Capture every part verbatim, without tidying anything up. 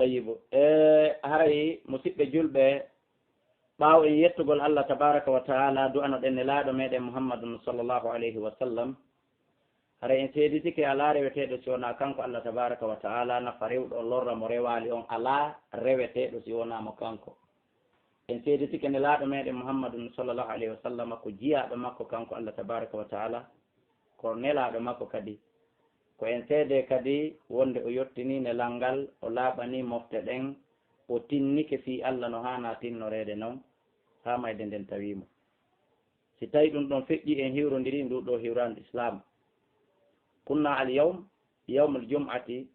Yibo. E haray, musidɓe julɓe, ɓaawo en yettugol Allah tabaraka wa taala, du'anoɗen Nelaaɗo meɗen Muhammadun sallallahu alayhi wa sallam. Haray en seeditike alaa reweteeɗo si wonaa kanko Allah tabaraka wa taala, nafa rewɗo, lorra mo rewaali on, alaa reweteeɗo si wonaa mo kanko. En seeditike Nelaaɗo meɗen Muhammadun sallallahu alayhi wa sallam ko jiyaaɗo makko kanko Allah tabaraka wa taala, ko nelaaɗo makko kadi. Ko en seede kadi wonde o yottinii nelal ngal, o laaɓanii mofte ɗen, o tinnike fii Allah no haanaa tinnoreede non, haa mayde nden tawii mo. Si tawii ɗum ɗon feƴƴii, en hiwrondiri nduu ɗoo hiwraandu Islaam. Kunna al yawm, yawmul jum'ati,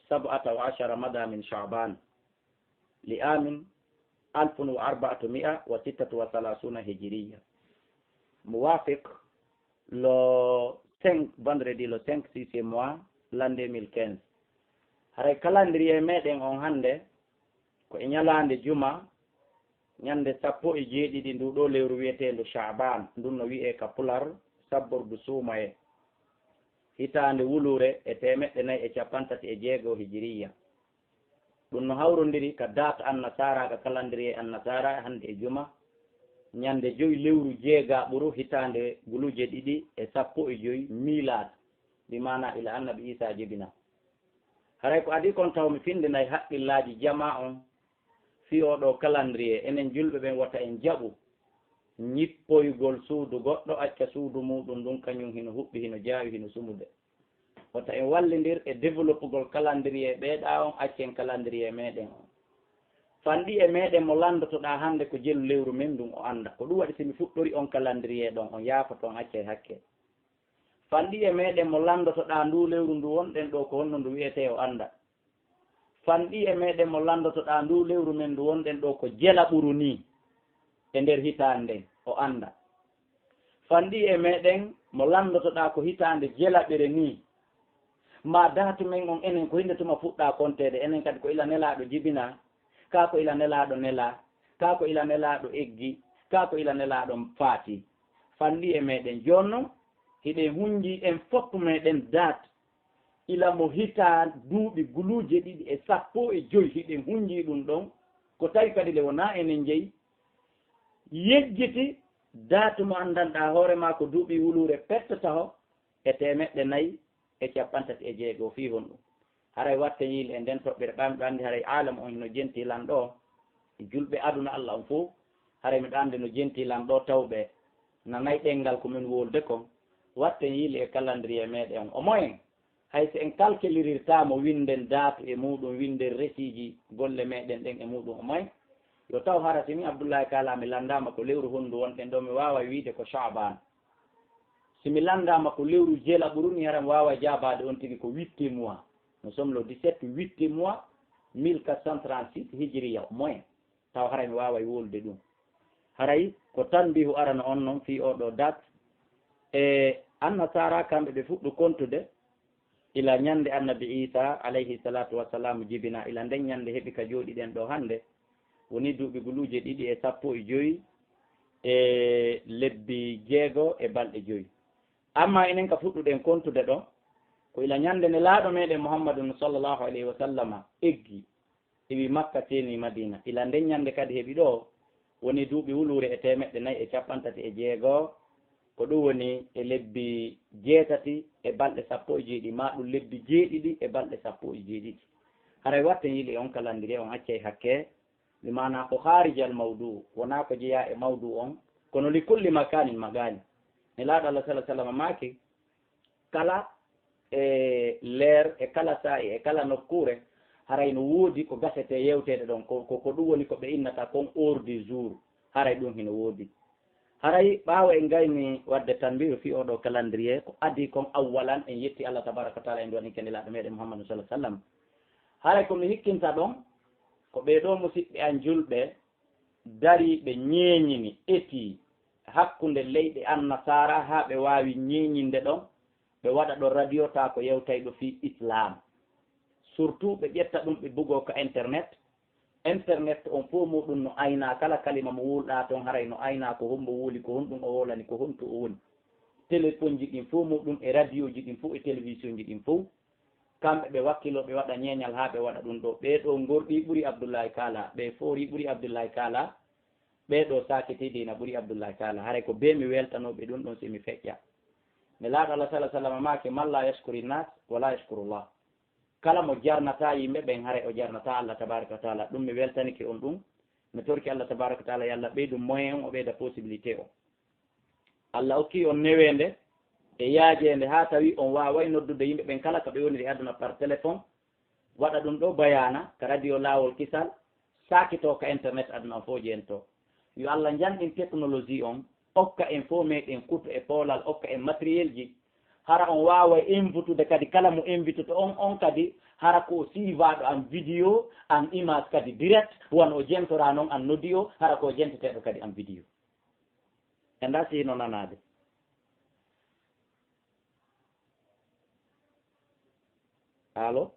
sab'ata wa ashara mada min Sha'ban, li amin alfun wa arba'atu mi'a wa sittatu wa salasuna hijiriya. Muwafiq le cinq, vendredi le cinq sixième mois, l'an deux mille quinze. Haray calendrier meɗen on hannde, ko e ñalaande juma, ñande sappo e jeeɗiɗi nduu ɗoo lewru wi'eteendu Sha'ban, ndun no wi'ee ka pular sabbordu suumoye. Hitaande wuluure e teemeɗɗe nayi e cappanɗe tati e jeego hijiriya. Ɗum no hawrondiri ka date annasaara, ka calendrier annasaara, hannde e juma, ñande joy lewru jeegaɓuru hitaande guluuje ɗiɗi e sappo e joy miilaad, bi maana ila annabi Iisaa jibina. Haray ko adii kon taw mi finndinay haqqillaaji jamaa on fii oo ɗoo calendrier, enen julɓe ɓen wota en jaɓu ñippoygol suudu goɗɗo, acca suudu muuɗum ndun kañum hino huɓɓi, hino jaawi, hino sumude. Wota en wallindir e développugol calendrier ɓeeɗaa on, accen calendrier meɗen on. Fanɗi e meɗen mo lanndotoɗaa hannde ko jelu lewru men ndun, o annda. Ko ɗum waɗi si mi fuɗɗori on calendrier ɗon, on yaafoto, on accay hakke. Fanɗi e meɗen mo lanndotoɗaa nduu lewru ndu wonɗen ɗoo ko honno ndu wi'etee, o annda. Fanɗi e meɗen mo lanndotoɗaa nduu lewru men ndu wonɗen ɗoo ko jelaɓuru nii e nder hitaande nden, o annda. Fanɗi e meɗen mo lanndotoɗaa ko hitaande jelaɓere nii, maa date men on enen ko hinde tuma fuɗɗaa konteede, enen kadi ko ila Nelaaɗo jibinaa, kaa ko ila Nelaaɗo nelaa, kaa ko ila Nelaaɗo eggi, kaa ko ila Nelaaɗo faati. Fanɗi e meɗen. Jooni non, hiɗen hunjii en fof meɗen date ila mo hitaa duuɓi guluuje ɗiɗi e sappo e joy, hiɗen hunjii ɗum ɗon, ko tawi kadi le wonaa enen jeyi. Yejjiti date mo anndanɗaa hoore maa ko duuɓi wuluure pette taho e teemeɗɗe nayi e cappanɗe tati e jeego. Fii honɗum? Haray watten yiile e nden toɓɓere, ɓay miɗo anndi haray aalam on no jenti lan ɗoo, julɓe aduna Alla on fof, haray miɗo anndi no jenti lan ɗoo tawɓe nanay ɗemngal ko min wolde kon. Watten yiile e calendrier meɗen on. Au moins, hay so en calculirirtaa mo, winnden date e muuɗum, winnden resiiji golle meɗen ɗen e muuɗum, au moins, yo taw hara si min Abdullahi Kala mi lanndaama ko lewru honndu wonɗen ɗoo, mi waaway wiide ko Sha'ban. Si mi lanndaama ko lewru jelaɓuru nii, hara mi waaway jaabaade on tigi ko huitième mois. Nous sommes le dix-sept huitième mois mille quatre cent trente-six hijiriya, au moins. Taw haray mi waaway wolude ɗum. Haray ko tanbihu arano on non fii oo ɗoo date. E annasaara kamɓe ɓe fuɗɗu kontude ila ñande annabi Iisaa alayhi salaatu wa salaam jibina, ila nden ñande heɓi ka jooɗiɗen ɗoo hannde, woni duuɓi guluuje ɗiɗi e sappo e joy e lebbi jeego e balɗe joy. Amma enen ka fuɗɗuɗen kontude ɗoo, ko ila ñande Nelaaɗo meɗen Muhammadun sallallahu alayhi wa sallama eggi, iwi Makka, seeni Madiina. Ila nden ñande kadi heɓi ɗoo, woni duuɓi wuluure e teemeɗɗe nayi e cappanɗe tati e jeego, ko ɗum woni e lebbi jeetati e balɗe sappo e jeeɗiɗi, maa ɗum lebbi jeeɗiɗi e balɗe sappo e jeeɗiɗi. Haray watten yiile on calendrier on, accay hakke, bi maanaa ko khaarijal mawduu, wonaa ko jeyaa e mawduu on, kono li kulli makaanin maqaal. Nelaaɗo Allah sallallaahu alayhi wa sallam maaki, kala e leer, e kala saa'i, e kala nokkuure, haray no woodi ko gasetee yewteede ɗon. Ko, ko, ko ɗum woni ko ɓe innata kon ordre du jour. Haray ɗum hino woodi. Haray ɓaawo en gayni waɗde tanbiihu fii oo ɗoo calendrier, ko adii kon, awwalan en yetti Allah tabaaraka wa taala, en duwani ke Nelaaɗo meɗen Muhammadu sallallaahu alayhi wa sallam. Haray ko mi hikkinta ɗon, ko ɓee ɗoo musiɓɓe an julɓe, dariiɓe ñeeñini, etii hakkunde leyɗe annasaara haa ɓe waawi ñeeñinde ɗon, ɓe waɗa ɗo radio, taa ko yewtayɗo fii Islaam. Surtout ɓe ƴetta ɗum ɓe bugoo ka internet. Internet on fof muuɗum no aynaa, kala kalima mo wulɗaa ton haray no aynaa, ko hombo wuli, ko honɗum o wolani, ko honto o woni. Téléphone ji ɗin fof muuɗum e radio ji ɗin fof e télévision ji ɗin fof, Kamɓe ɓe wakkilo ɓe waɗa ñeeñal haa ɓe waɗa ɗum ɗo. Ɓee ɗo ngorɗi ɓuri Abdullahi Kaala, ɓee foori ɓuri Abdullahi Kaala, ɓee ɗo saakitiiɗi ina ɓuri Abdullahi Kaala. Haray ko bee mi weltanooɓe ɗum ɗon si mi feƴƴa. Nelaaɗo Allah sala salama maaki, "Man la yashkuri nas, wa la yashkurullah." Kala mo jarnataa yimɓe ɓen, haray o jarnataa Allah tabaraka wa taala. Ɗum mi weltanike on ɗum. Mi torki Allah tabaraka wa taala, yo Allah ɓeydu moyen on, o ɓeyda possibilité on. Allah okki on neweende e yaajeende haa tawi on waaway noddude yimɓe ɓen kala ka ɓe woniri e aduna par téléphone, waɗa ɗum ɗo bayaana ka radio Laawol Kisal, saakitoo ka internet aduna on fof jeyantoo. Yo Allah njanɗin technologie on, okka en fof meɗen kuto e poolal, okka en matériel ji. Hara on waaway invitude kadi kala mo invitude on, on kadi hara ko o suivaaɗo en vidéo, en image kadi direct, wano o jentoraa non en audio, hara ko o jenteteeɗo kadi en vidéo. E ndaa si hino nanaade. Allo?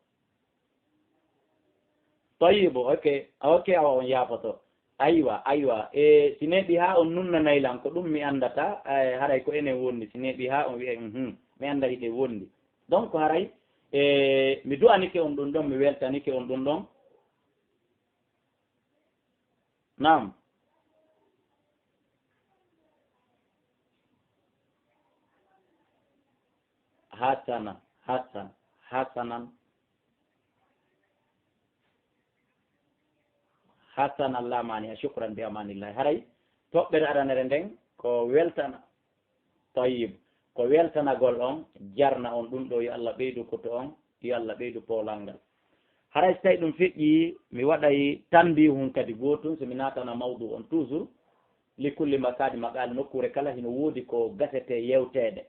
Tayyibo, ok, ok, awa on yaafoto. Aywa, aywa. E, si neeɓi haa on nunnanay lan, ko ɗum mi anndata, eh, haray ko enen wondi. Si neeɓi haa on wi'ay, "Mhm, mi annda hiɗen wondi." Donc, haray, e, mi du'anike on ɗum ɗon, mi weltanike on ɗum ɗon. Naam. Hasana, hasan, hasanan. Hasanan lamani, shukran bi amanillahi. Haray, toɓɓere aranere nden, ko weltana. Tayyib. Ko weltanagol on, jarna on ɗum ɗo, yo Allah ɓeydu kuto on, yo Allah ɓeydu poolal ngal. Haray si tawi ɗum feƴƴi, mi waɗay tanbihun kadi gootun, so mi naatana mawdu on toujours, li kulli makani maqal, nokkuure kala hino woodi ko gasete yewteede.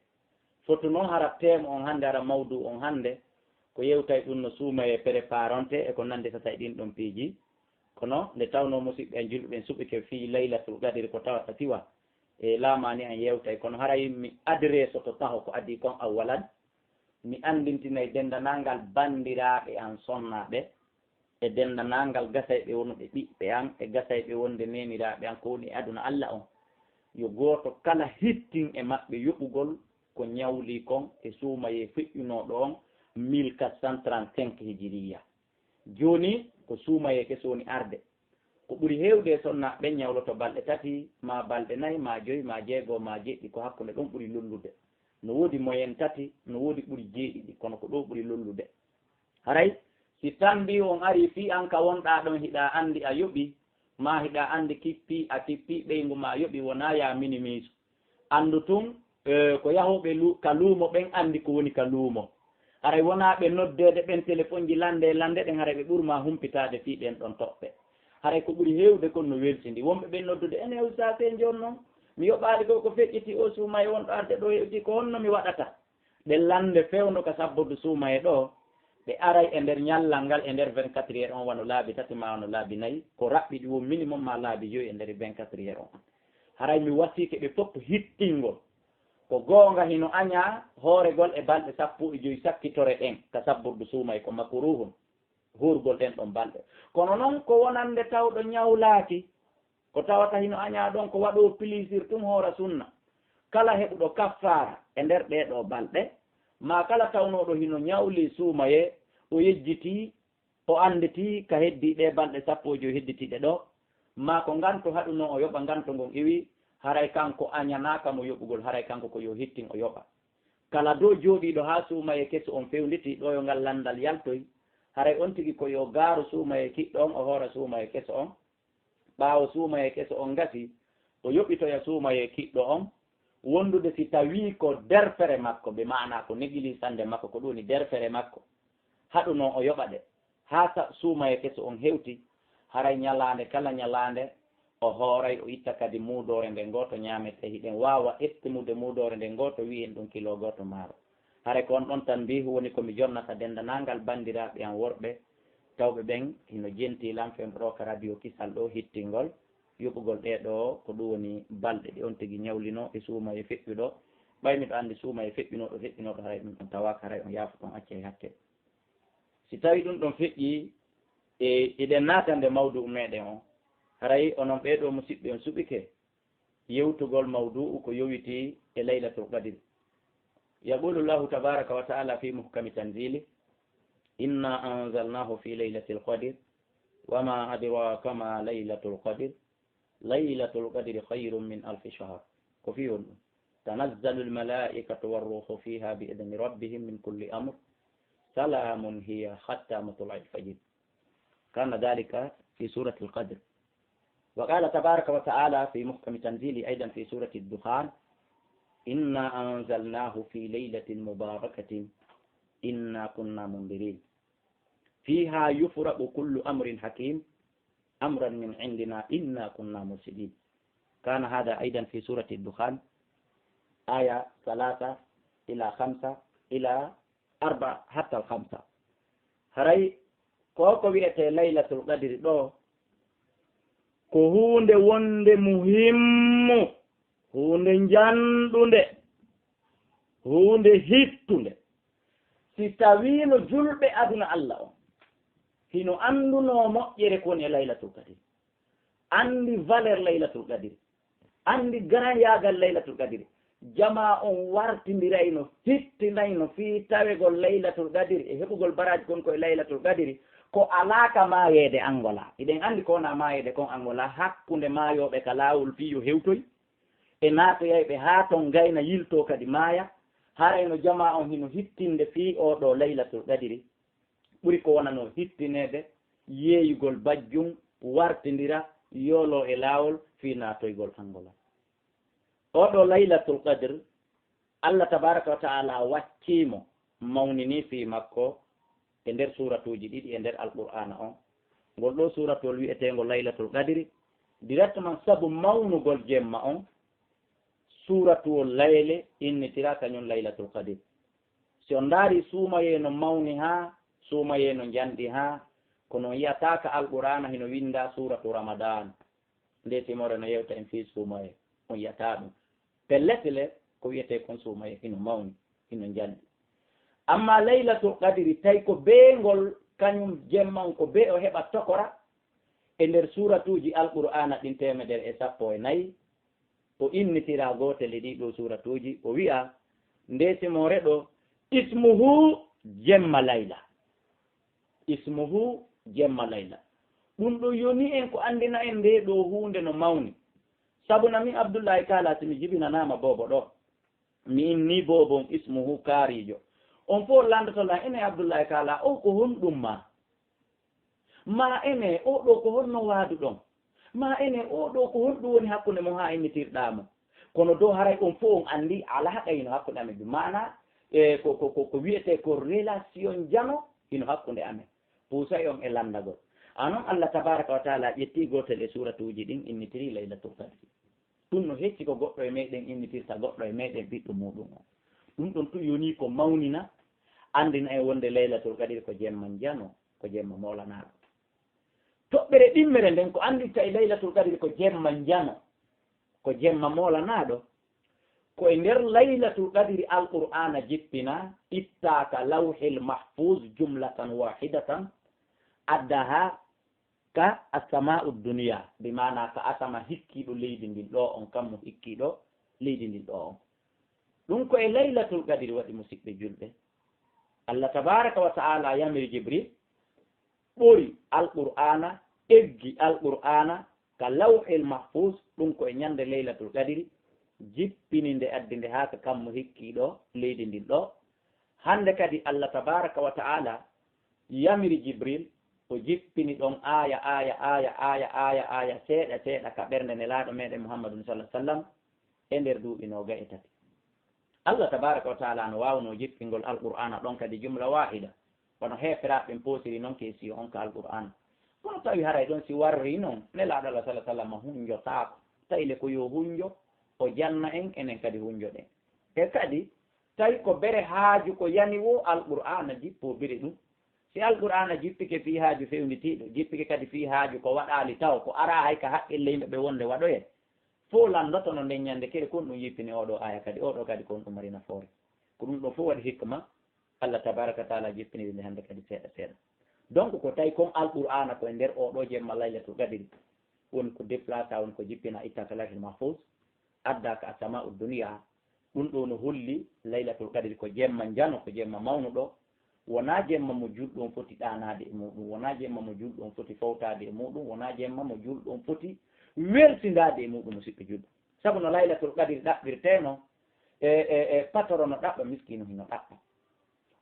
Fotuno hara thème on hannde, hara mawdu on hannde, ko yewtay ɗum no suumayee préparonte e ko nanndi so tawi ɗin ɗon piiji. Kono nde tawnoo musiɓɓe en julɓe en suɓike fii Laylatul Qadri ko tawata siwa, e laamaani en yewtay, kono haray mi adresse to taho ko adii kon awwalan, mi anndintinay denndanangal banndiraaɓe an sonnaaɓe, e denndanangal gasayɓe wonuɓe ɓiɓɓe an, e gasayɓe wonde neeniraaɓe an ko woni e aduna Alla on. Yo gooto kala hittin e maɓɓe yoɓugol ko ñawli kon e suumayee feƴƴunooɗo on mille quatre cent trente-cinq hijiriya. Jooni ko suumayee keso woni arde. Ko ɓuri heewde e sonnaaɓe ɓen ñawloto balɗe tati, maa balɗe nay, maa joy, maa jeego, maa jeɗɗi, ko hakkunde ɗon ɓuri lollude. No woodi moyen tati, no woodi ɓuri jeeɗiɗi, kono ko ɗo ɓuri lollude. Haray, si tambi on ari fii an ka wonɗaa ɗon, hiɗa anndi a yoɓi, maa hiɗa anndi kippi, a kippi, ɓeyngu maa yoɓi, wonaa yaa minimiisu. Anndu tun, eh, ko yahooɓe lu-, ka luumo ɓen anndi ko woni ka luumo. Haray wonaa ɓe noddeede ɓen telefonji lannde e lannde ɗen, haray ɓe ɓurmaa humpitaade fii ɗen ɗon toɓɓe. Haray ko ɓuri heewde kon no weltindi. Wonɓe ɓen noddude, "Ene ustaase njon non? Mi yoɓaali ko ko feƴƴiti o suumayee wonɗo arde ɗo hewti, ko honno mi waɗata?" Ɓe lannde fewndo ka sabbordu suumayee ɗo, ɓe aray e nder ñallal ngal, e nder vingt-quatre heures on, wano laabi tati maa wano laabi nayi, ko raɓɓiɗi won minimum maa laabi joyi e nder vingt-quatre heures on. Haray mi wasiike ɓe fof hittingol. Ko goonga hino añaa hooregol e balɗe sappo e joy sakkitore ɗen ka sabbordu suumayee ko makruuhun, hoorgol ɗen ɗon balɗe. Kono non ko wonande tawɗo ñawlaaki, ko tawata hino añaa ɗon ko waɗoo plaisir tun hoora sunna. Kala heɓuɗo kaffaara e nder ɗee ɗoo balɗe, maa kala tawnooɗo hino ñawli suumayee, o yejjitii, o annditii ka heddii ɗee balɗe sappo e joy hedditiiɗe ɗoo, maa ko nganto haɗunoo o yoɓa, nganto ngon iwii, haray kanko añanaaka mo yoɓugol, haray kanko ko yo hittin o yoɓa. Kala doo jooɗiiɗo haa suumayee keso on fewnditii, ɗoo yo ngal lanndal yaltoy, haray on tigi ko yo gaaru suumayee kiɗɗo on, o hoora suumayee keso on. Ɓaawo suumayee keso on gasii, o yoɓitoya suumayee kiɗɗo on, wondude si tawii ko derfere makko, be maanaa ko négligence makko, ko ɗum woni derfere makko, haɗunoo o yoɓa ɗe, haa sa-, suumayee keso on hewti, haray ñalaande kala ñalaande, o hooray, o itta kadi muudoore nden gooto ñaametee. Hiɗen waawa estimude muudoore nden gooto, wi'en ɗum kilo gooto maaro. Haray ko on ɗon tanbiihu woni ko mi jonnata denndanangal banndiraaɓe am worɓe, tawɓe ɓen hino jentii lan fembo ɗo ka radio Kisal ɗo hittingol, yoɓugol ɗee ɗo, ko ɗum woni balɗe ɗe on tigi ñawlinoo e suumayee feƴƴuɗo. Ɓay miɗo anndi suumayee feƴƴunooɗo, feƴƴunooɗo, haray ɗum ɗon tawaaka, haray on yaafo, on accay hakke. Si tawii ɗum ɗon feƴƴii, e, eɗen naata nde mawdu'u meɗen on, haray onon ɓee ɗoo musiɓɓe on suɓike yewtugol mawdu'u ko yowitii e Laylatul Qadri. Yaqulu Llahu tabaraka wa taala fi muhkami tanzili, إنا أنزلناه في ليلة القدر وما أدراك ما ليلة القدر ليلة القدر خير من ألف شهر. Ko fii honɗum? تنزل الملائكة والروح فيها بإذن ربهم من كل أمر سلام هي حتى مطلع الفجر. كان ذلك في سورة القدر. وقال تبارك وتعالى في محكم تنزيله أيضا في سورة الدخان: إنا أنزلناه في ليلة مباركة إنا كنا منذرين فيها يفرق كل أمر حكيم أمرا من عندنا إنا كنا مرسلين. كان هذا أيضا في سورة الدخان، آية ثلاثة إلى خمسة إلى أربعة حتى الخمسة. Haray ko ko wi'etee Laylatul Qadri ɗoo, ko huunde wonde muhimmu, huunde njanɗunde, huunde hittunde. Si tawiino julɓe aduna Alla on hino anndunoo moƴƴere ko woni e Laylatul Qadri, anndi valeur Laylatul Qadri, anndi garañaagal Laylatul Qadri, jamaa on wartindirayno, hittinayno fii tawegol Laylatul Qadri e heɓugol baraaji kon ko e Laylatul Qadri, ko alaa ka maayeede Angola. Hiɗen anndi ko wonaa maayeede kon Angola, hakkunde maayooɓe ka laawol fii yo hewtoy, e naatoyayɓe haa ton ngayna, yiltoo kadi maaya. Harayno jamaa on hino hittinde fii oo ɗoo Laylatul Qadri, ɓuri ko wonanoo hittineede yeeyugol bajjum, wartindira, yooloo e laawol fii naatoygol Angola. Oo ɗoo Laylatul Qadr, Alla tabaaraka wa ta'aala waccii mo, mawninii fii makko e nder suuratuuji ɗiɗi e nder Alqur'aana on. Ngol ɗoo suuratuwol wi'eteengol Laylatul Qadri, directement sabu mawnugol jemma on, suuratuwol layle innitiraa kañun Laylatul Qadr. Si on ndaarii suumayee no mawni haa, suumayee no njanɗi haa, kono on yi'ataa ka Alqur'aana hino winndaa suuratu Ramadaan. Ndee timoore no yewta en fii suumayee, on yi'ataa ɗum. Pellet le, ko wi'etee kon suumayee hino mawni, hino njanɗi. Ammaa Laylatul Qadri, tawi ko bee ngol, kañun jemma on ko bee o heɓa tokora e nder suuratuuji Alqur'aana ɗin teemedere e sappo e nayi, o innitiraa gootel e ɗii ɗoo suuratuuji, o wi'a, ndee timoore ɗoo, ismuhu jemma layla. Ismuhu jemma layla. Ɗum ɗoo yonii en ko anndina en ndee ɗoo huunde no mawni. Sabu na min Abdullaahi Kaala, si mi jibinanaama boobo ɗoo, mi innii boobo on ismuhu kaariijo. On fow lanndoto lan, enen Abdullaahi Kaala, oo ko honɗum maa? Maa ene, oo ɗoo ko honno waaduɗon? Maa ene, oo ɗoo ko honɗum woni hakkunde mon haa innitirɗaa mo? Kono dow haray on fow on anndi alaaqa hino hakkunde amen, bi maana, e, ko, ko, ko, ko wi'etee ko relation njano hino hakkunde amen. Puusay on e lanndagol. A non Alla tabaaraka wa ta'aala ƴettii gootel e suuratuuji ɗin, innitirii Laylatul Qadri. Ɗum no hecci ko goɗɗo e meɗen innitirta goɗɗo e meɗen ɓiɗɗo muuɗum on. Ɗum ɗon tun yonii ko mawnina, anndina en wonde Laylatul Qadri ko jemma njano, ko jemma moolanaaɗo. Toɓɓere ɗimmere nden ko annditta e Laylatul Qadri ko jemma njano, ko jemma moolanaaɗo, ko e nder Laylatul Qadri Alqur'aana jippinaa, ittaa ka Lawhil Mahfuuz jumlatan waahidatan, addaa haa ka as-samaa'u dunya, bi maana ka asama hikkiiɗo leydi ndin ɗoo on, kammu hikkiiɗo leydi ndin ɗoo on. Ɗum ko e Laylatul Qadri waɗi, musiɓɓe julɓe. Alla tabaaraka wa ta'aala yamiri Jibril, ɓori Alqur'aana, eggi Alqur'aana ka Lawhil Mahfuuz, ɗum ko e ñande Laylatul Qadri, jippini nde, addi nde haa ka kammu hikkiiɗo leydi ndin ɗoo. Hannde kadi Alla tabaaraka wa ta'aala yamiri Jibril, o jippini ɗon aaya, aaya, aaya, aaya, aaya, aaya, seeɗa, seeɗa ka ɓernde Nelaaɗo meɗen Muhammadun sallallahu alaihi wasallam e nder duuɓi noogay e tati. Alla tabaaraka wa ta'aala no waawnoo jippingol Alqur'aana ɗon kadi jumla waahida, wano heeferaaɓe ɓen poosiri non ke siyo on ka Alqur'aana. Kono tawi haray ɗon si warri non, Nelaaɗo Allah sallallahu alaihi wasallam hunjotaako. Tawi le ko yo hunjo, o janna en, enen kadi hunjoɗen. E kadi, tawi ko bere haaju ko yani woo Alqur'aana jippoo bere ɗum. Si Alqur'aana jippike fii haaju fewnditiiɗo, jippike kadi fii haaju ko waɗaali taw, ko araa hay ka haqqille yimɓe ɓe wonde waɗoyee, fow lanndoto no nden ñande kere kon ɗum jippini oo ɗoo aaya kadi, oo ɗoo kadi kon ɗum mari nafoore. Ko ɗum ɗoo fow waɗi hikma, Allah tabaaraka wa ta'aala jippiniri nde hannde kadi seeɗa seeɗa. Donc ko tawi kon Alqur'aana ko e nder oo ɗoo jemma Laylatul Qadri, woni ko déplacaa, woni ko jippinaa, ittaa ka Lawhil Mahfuuz, addaa ka as-samaa'u dunya. Ɗum ɗoo no holli Laylatul Qadri ko jemma njano, ko jemma mawnuɗo, Wonaa jemma mo julɗo on foti ɗaanaade e muuɗum, wonaa jemma mo julɗo on foti fowtaade e muuɗum, wonaa jemma mo julɗo on foti welsindaade e muuɗum, musidɓe julɓe. Sabu no Laylatul Qadri ɗaɓɓirtee no, e, e, e patoro no ɗaɓɓa, miskiino hino ɗaɓɓa.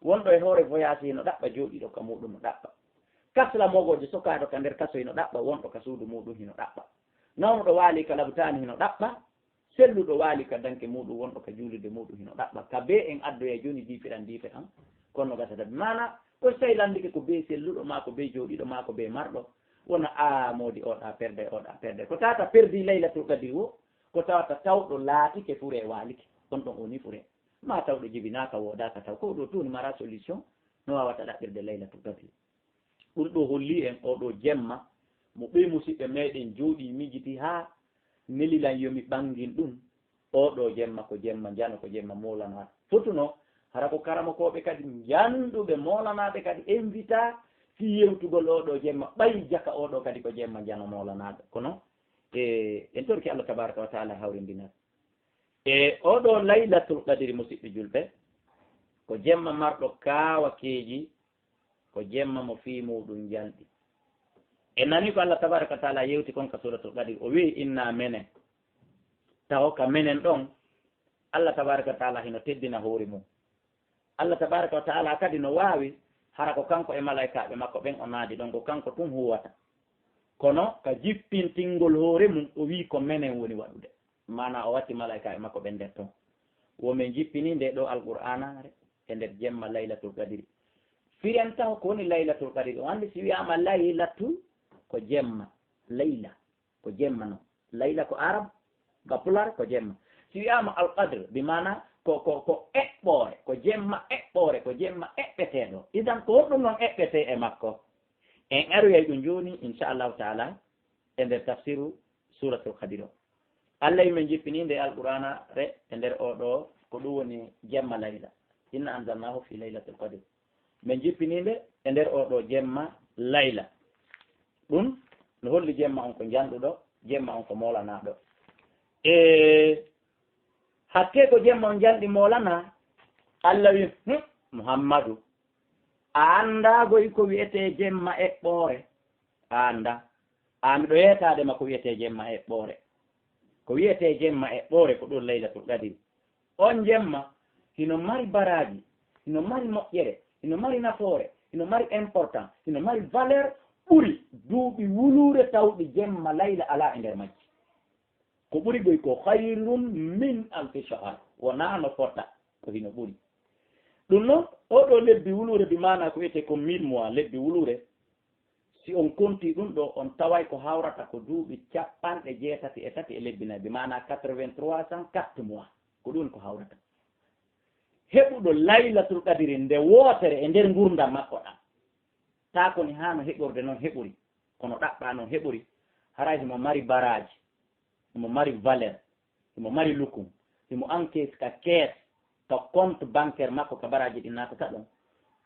Wonɗo e hoore voyage hino ɗaɓɓa, jooɗiiɗo ka muuɗum no ɗaɓɓa. Kasla mogoojo sokaaɗo ka nder kaso hino ɗaɓɓa, wonɗo ka suudu muuɗum hino ɗaɓɓa. Nawnuɗo waali ka labtaani hino ɗaɓɓa, selluɗo waali ka danke muuɗum, wonɗo ka juulirde muuɗum hino ɗaɓɓa. Ka bee en addoya jooni diife ɗan, diife ɗan, kono no gasata. Bi maana, ko so tawi lanndike ko bee selluɗo, maa ko bee jooɗiiɗo, maa ko bee marɗo, wona a moodi oɗa perde, oɗa perde. Ko tawata perdi Laylatul Qadri wo, ko tawata tawɗo laatike fure waalike. On ɗon woni fure. Maa tawɗo jibinaaka woodaaka taw. Ko ɗo tun mara solution no waawata ɗaɓɓirde Laylatul Qadri. Ɗum ɗo holli en oo ɗo jemma mo ɓee musidɓe meɗen jooɗi miijiti haa neli lan yo mi ɓangin ɗum. Oo ɗo jemma ko jemma njano, ko jemma moolanaaɗo. Fotuno hara ko karamokooɓe kadi njanɗuɓe moolanaaɓe kadi invita fii yewtugol oo ɗo jemma, ɓay jaka oo ɗo kadi ko jemma njano moolanaaɗo. Kono, e, en torki Allah tabaraka wa taala hawrindinal. E oo ɗo Laylatul Qadri, musidɓe julɓe, ko jemma marɗo kaawakeeji, ko jemma mo fii muuɗum njanɗi. En nani ko Allah tabaraka wa taala yewti kon ka Suratul Qadri, o wi'i, "Inna menen." Tawo ka menen ɗon, Allah tabaraka wa taala hino teddina hoore mum. Allah tabaraka wa taala kadi no waawi hara ko kanko e malaykaaɓe makko ɓen o naadi ɗon, ko kanko tun huuwata. Kono ka jippintingol hoore mum, o wi'i ko menen woni waɗude. Maana o watti malaykaaɓe makko ɓen nder ton. Wo men jippini nde ɗo Alqur'aanaare e nder jemma Laylatul Qadri. Firen taho ko woni Laylatul Qadri. On anndi si wi'aama Laylatu ko jemma, Layla ko jemma non. Layla ko Arab, ka Pular ko jemma. Si wi'aama Al Qadr, bi maana ko, ko, ko eɓɓoore, ko jemma eɓɓoore, ko jemma eɓɓeteeɗo. Idan ko honɗum non eɓɓetee e makko? En aroyay ɗum jooni, insha Allahu taala, e nder tafsiru Suratul Qadr o. Allah men jippini nde Alqur'aanaare e nder oo ɗo, ko ɗum woni jemma Layla. Inna anzalnahu fi Laylatul Qadr. Men jippini nde e nder oo ɗo jemma Layla. Ɗum no holli jemma on ko njanɗuɗo, jemma on ko moolanaaɗo. E hakkee ko jemma on njanɗi moolanaa, Allah wi, "Hum, Muhammadu, a anndaa goy ko wi'etee jemma eɓɓoore? A anndaa." A miɗo yeetaade ma ko wi'etee jemma eɓɓoore. Ko wi'etee jemma eɓɓoore ko ɗum Laylatul Qadri. On jemma hino mari baraaji, hino mari moƴƴere, hino mari nafoore, hino mari important, hino mari valeur ɓuri duuɓi wuluure tawɗi jemma Layla alaa e nder majji. Ko ɓuri goy ko khayrun min alfi shahr. Wonaa no fota, ko hino ɓuri. Ɗum non, oo ɗo lebbi wuluure, bi maana ko wi'etee ko mille mois, lebbi wuluure, si on konti ɗum ɗo, on taway ko hawrata ko duuɓi capanɗe jeetati e tati e lebbi nayi, bi maana quatre-vingt-trois cent quatre mois. Ko ɗum ko hawrata. Heɓuɗo Laylatul Qadri nde wootere e nder ngurdam makko ɗam. Taa ko ni haa no heɓorde non heɓori, kono ɗaɓɓa non heɓori, haray himo mari baraaji, himo mari valeur, himo mari lukum, himo encaisse ka kees, ka compte bancaire makko, ka baraaji ɗin naatata ɗon.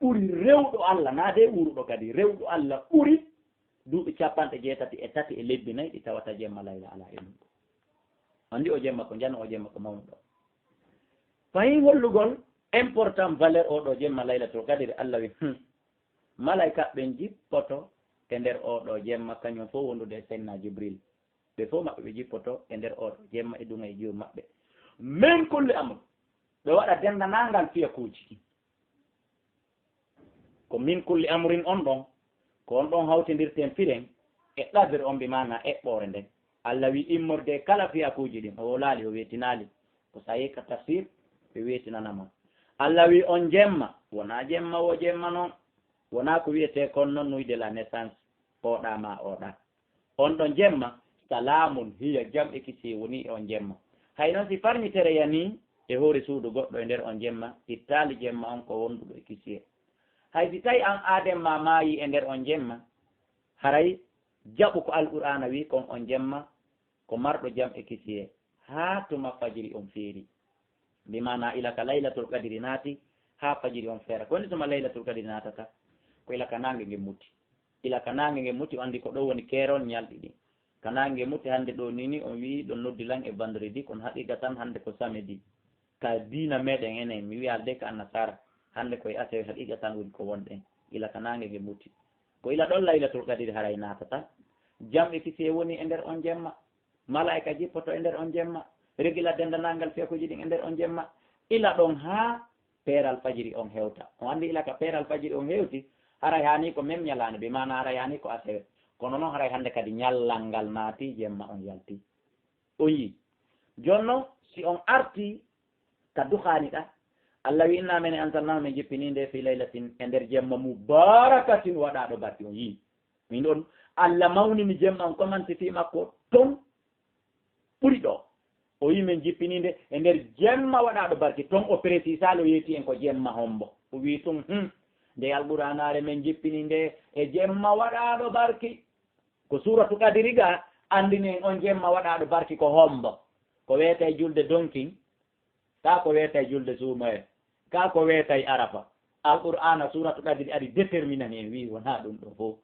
Ɓuri rewɗo Allah, naa de wuuruɗo kadi, rewɗo Allah ɓuri duuɓi capanɗe jeetati e tati e lebbi nayi ɗi tawata jemma Layla alaa e mum. Anndi o jemma ko njano, o jemma ko mawnuɗo. Fahin hollugol important valeur oo ɗo jemma Laylatul Qadri, Allah wi, hmm, malaykaaɓe ɓen jippoto e nder oo ɗo jemma, kañum fof wondude e Seydina Jibril. Ɓe fof maɓɓe ɓe jippoto e nder oo ɗo jemma e duŋa e joomi maɓɓe. Min kulli amr, ɓe waɗa denndanangal fiyakuuji ɗin. Ko min kulli amrin on ɗon, ko on ɗon hawtindirten firen e qadr on, bi maana eɓɓoore nden. Allah wi immorde kala fiyakuuji ɗin, o wowlaali, o weetinaali. Ko so a yehi ka tafsir, ɓe weetinana ma. Allah wi on jemma, wonaa jemma wo jemma non, wonaa ko wi'etee kon non nuit de la naissance, oɗa ma oɗa. On ɗon jemma, salaamun hiya, jam e kisiyee woni e on jemma. Hay non si farñitere yanii e hoore suudu goɗɗo e nder on jemma, ittaali jemma on ko wonduɗo e kisiyee. Hay si tawi an aaden ma maayii e nder on jemma, haray jaɓu ko Alqur'aana wi kon on jemma, ko marɗo jam e kisiyee, haa tuma fajiri on feeri. Bi maana ila ka Laylatul Qadri naati, haa fajiri on feera. Ko woni tuma Laylatul Qadri naatata? Ko ila ka naange ngen muti. Ila ka naange ngen muti, o anndi ko ɗo woni keerol ñalɗi ɗin. Ka naange ngen muti hannde ɗo nii nii, on wi'i ɗon noddi lan e vendredi, kono haqiqa tan hannde ko samedi. Ka diina meɗen enen, mi wi'aali de ka annasaara. Hannde koye asewe haqiqa tan woni ko wonɗen. Ila ka naange nge muti. Ko ila ɗon Laylatul Qadiri haray naatata. Jam e kisiyee woni e nder on jemma. Malaa'ika jippoto e nder on jemma. Regila dendanangal fekuuji ɗin e nder on jemma. Ila ɗon haa peeral fajiri on hewta. On anndi ila ka peeral fajiri on hewti, haray haani ko mem ñalaande, bi maana haray haani ko asewe. Kono noon haray hannde kadi ñallal ngal naati, jemma on yalti. On yii. Jooni noon, si on arti ka duhaani ɗa, Allah wi, "Inna mene anzalnahu, min jippini nde fi laylatin, e nder jemma mubarakatin waɗaaɗo barki." On yii. Min ɗon, Allah mawnini jemma on, komanti fii makko ton ɓuri ɗo. O wi, "Min jippini nde e nder jemma waɗaaɗo barki." Ton o précisaali, o yeeti en ko jemma hombo. O wi tun, "Hmm, nde Alqur'aanaare min jippini nde e jemma waɗaaɗo barki." Ko Suuratu Qadiri ga anndini en on jemma waɗaaɗo barki ko hombo. Ko weetay julde donkin, kaa ko weetay julde suumayee, kaa ko weetay Arafa. Alqur'aana Suuratu Qadiri ari déterminani en, wi wonaa ɗum ɗo fof.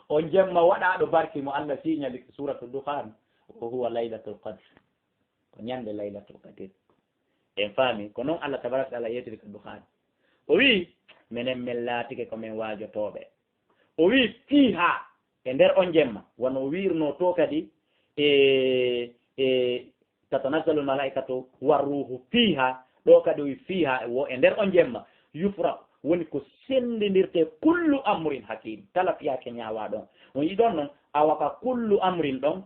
On jemma waɗaaɗo barki mo Allah siñali Suuratu Dukhaan, wa huwa Laylatul Qadr. Ko ñande Laylatul Qadr. En faami, ko noon Allah tabaraka wa taala yeetiri ka Dukhaan. O wi, "Menen men laatike ko men waajotooɓe." O wi, "Fiiha," e nder on jemma, wano o wiirnoo to kadi, e, e, "Tatanazzalu malaa'ikatu war ruuhu fiiha," ɗo kadi o wi, "Fiiha," wo e nder on jemma, "yufraqu," woni ko senndindirte kullu amrin hakim, kala fiyaake ñaawaa ɗon. On yii ɗon noon, awa ka kullu amrin ɗon,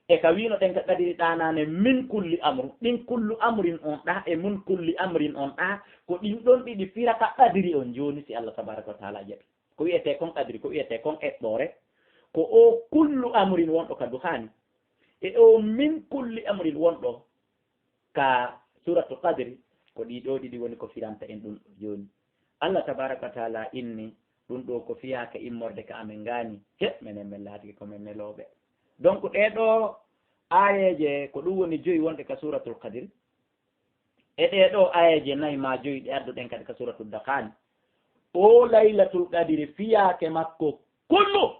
e ka wiino ɗen ka qadiri ɗa naane, "Min kulli amru," ɗin kullu amrin on ɗa, e "Mun kulli amrin" on ɗa, ko ɗin ɗon ɗiɗi fira ka qadiri on jooni, si Allah tabaraka wa taala jaɓi. Ko wiyetee kon qadri, ko wiyetee kon eɓɓoore, ko o kullu amrin wonɗo ka Duhaani, e o min kulli amrin wonɗo ka Suuratul Qadri, ko ɗii ɗoo ɗiɗi woni ko firanta en ɗum ɗo jooni. Allah tabaaraka wa taala inni ɗum ɗo ko fiyaaka immorde ka amen ngaani, he, menen men laatike ko men nelooɓe. Donc, ɗee ɗoo aayeeje, ko ɗum woni joyi wonɗe ka Suuratul Qadri. E ɗee ɗoo aayeeje nayi maa joyi ɗe adduɗen kadi ka Suuratul Duhaani. O Laylatul Qadri fiyaake makko kullu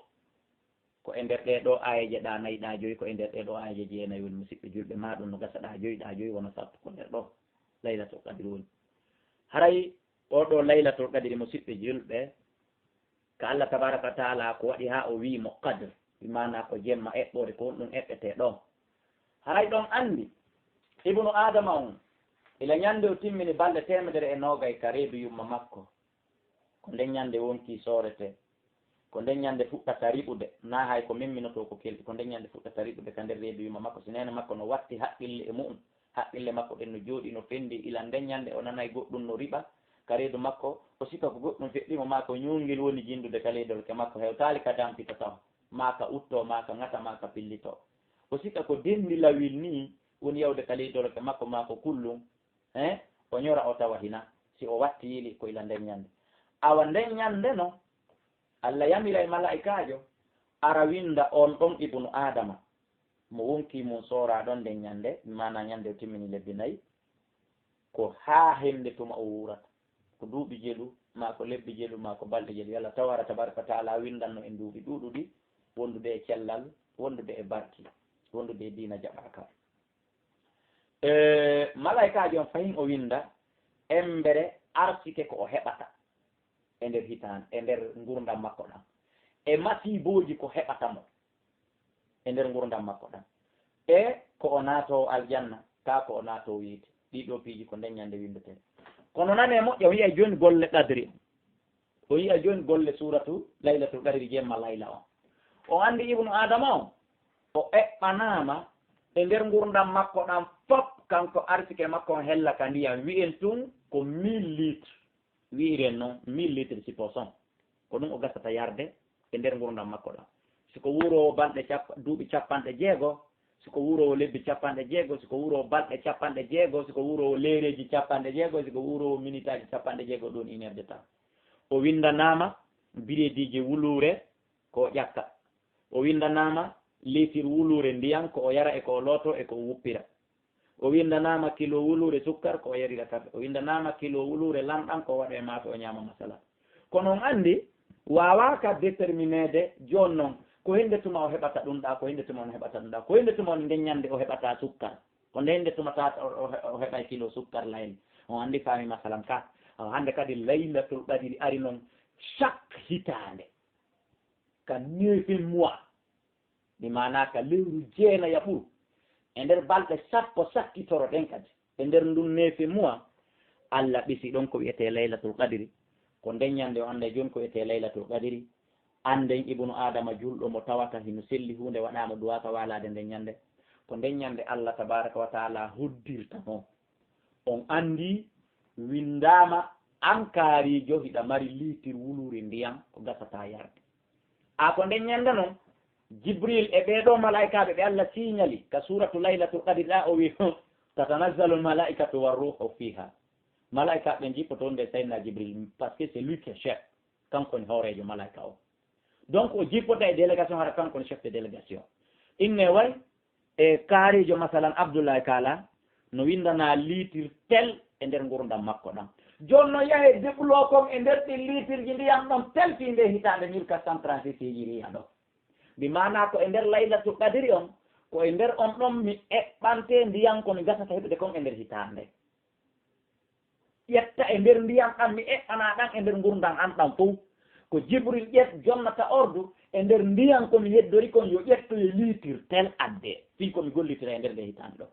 ko e nder ɗee ɗoo aayeeje ɗa nayi ɗa joyi, ko e nder ɗee ɗoo aayeeje jeenayi woni, musiɓɓe julɓe, maa ɗum no gasa ɗa joyi, ɗa joyi wona sappo, ko nder ɗoo Laylatul Qadri woni. Haray oo ɗoo Laylatul Qadri, musiɓɓe julɓe, ka Allah tabaaraka wa taala ko waɗi haa o wi'i mo qadr, bi maana ko jemma eɓɓoore, ko honɗum eɓɓetee ɗon? Haray ɗon anndi, ibnu Aadama on, ila ñande o timmini balɗe teemedere e noogay ka reedu yumma makko, ko nden ñande wonkii sooretee. Ko nden ñande fuɗɗata riɓude, naa hay ko memminotoo ko kelɗi, ko nden ñande fuɗɗata riɓude ka nder reedu yumma makko. Si neene makko no watti haqqille e mu'un, haqqille makko ɗen no jooɗii, no fenndii, ila nden ñande o nanay goɗɗum no riɓa ka reedu makko, o sikka ko goɗɗum feɗɗii mo, maa ko ñuungel woni jinndude ka ley dolke makko, hewtaali ka dampito taho, maa ka uttoo, maa ka ŋata, maa ka pillitoo. O sikka ko denndi lawil nii woni yawde ka ley dolke makko, maa ko kullum, eh, o ñora, o tawa hina, si o watti yili ko ila nden ñande. Awa nden ñande no, Allah yamiray malaa'ikaajo, ara winnda on ɗon ibnu Aadama, mo wonkii mum sooraa ɗon nden ñande, maanaa ñande o timmini lebbi nayi, ko haa hennde tuma o wuurata. Ko duuɓi jelu, maa ko lebbi jelu, maa ko balɗe jelu. Yalla taw Alla tabaaraka wa taala winndanno en duuɓi ɗuuɗuɗi, wondude e cellal, wondude e barki, wondude e diina jaɓaaka. E, malaa'ikaajo on fahin o winnda embere arsike ko o heɓata e nder hitaande, e nder ngurndam makko ɗam, e masiibooji ko heɓata mo e nder ngurndam makko ɗam, e ko o naatoowo aljanna, kaa ko o naatoowo yiite. Ɗii ɗoo piiji ko nden ñande winndetee. Kono nanee moƴƴa, o yi'ay jooni golle qadri. O yi'a jooni golle suuratu Laylatul Qadri, jemma Layla on. O anndi Ibnu Aadama on, o eɓɓanaama e nder ngurndam makko ɗam fop, kanko arsike makko on hella ka ndiyam, wi'en tun ko mille litres, wi'iren non mille litres, supposons. Ko ɗum o gasata yarde e nder ngurndam makko ɗam. Si ko wuuroowo balɗe cappa-, duuɓi capanɗe jeego, si ko wuuroowo lebbi capanɗe jeego, si ko wuuroowo balɗe capanɗe jeego, si ko wuuroowo leereeji capanɗe jeego, si ko wuuroowo minitaaji capanɗe jeego, ɗum une heure de temps. O winndanaama bireediiji wuluure ko o ƴakka. O winndanaama liitir wuluure ndiyan ko o yara e ko o looto e ko o wuppira. O winndanaama kilo wuluure sukkar ko o yarira kafe. O winndanaama kilo wuluure lanɗan ko o waɗa e maafe o ñaama masala. Kono on anndi, waawaaka détermineede jooni non, ko hennde tuma o heɓata ɗum ɗaa, ko hennde tuma on heɓata ɗum ɗaa, ko hennde tuma on nden ñande o heɓata sukkar. Ko nden hennde tuma ta o, o, o heɓay kilo sukkar layli. On anndi faami masalan ka. Awa hannde kadi Laylatul Qadri ari noon chaque hitaande, ka neuvième mois, mi maanaa ka lewru jeenayaɓuru, e nder balɗe sappo sakkitoro ɗen kadi, e nder ndun neuvième mois, Allah ɓisi ɗon ko wiyetee Laylatul Qadri. Ko nden ñannde o annday jooni ko wiyetee Laylatul Qadri. Annden Ibnu Aadama julɗo mo tawata hino selli huunde waɗaama duwaaka waalaade nden ñannde. Ko nden ñannde Allah tabaaraka wa taala hoddirta mo. On anndi winndaama an kaariijo hiɗa mari liitir wuluure ndiyan ko gasataa yarde. A ko nden ñannde non, Jibril e ɓee ɗoo malaa'ikaaɓe ɓe Allah siiñali ka suuratu Laylatul Qadri ɗaa, o wi'i, "Tatanazzalu l-malaa'ikatu war-ruuhu fiihaa." Malaa'ikaaɓe ɓen jippoto nde Sayyidina Jibril, parce que c'est lui qui est chef. Kanko woni hooreejo malaa'ika o. Donc, o jippota e délégation, hara kanko woni chef de délégation. Inne way e kaariijo, masalan, Abdullahi Kaala, no winndanaa liitir tel e nder ngurndan makko ɗan. Jooni non yahe déblo kon e nder ɗin liitirji ndiyan ɗon tel fii nde hitaande mille quatre cent trente-six hijiriya ɗo. Bi maanaa ko e nder Laylatul Qadri on, ko e nder on ɗon mi eɓɓantee ndiyan ko mi gasata heɓude kon e nder hitaande. Ƴetta e nder ndiyan ɗan mi eɓɓanaa ɗan e nder ngurndan an ɗan fow. Ko Jibril ƴet-, jonnata ordu e nder ndiyan ko mi heddori kon yo ƴettoye liitir tel addee, fii ko mi gollitira e nder nde hitaande ɗo.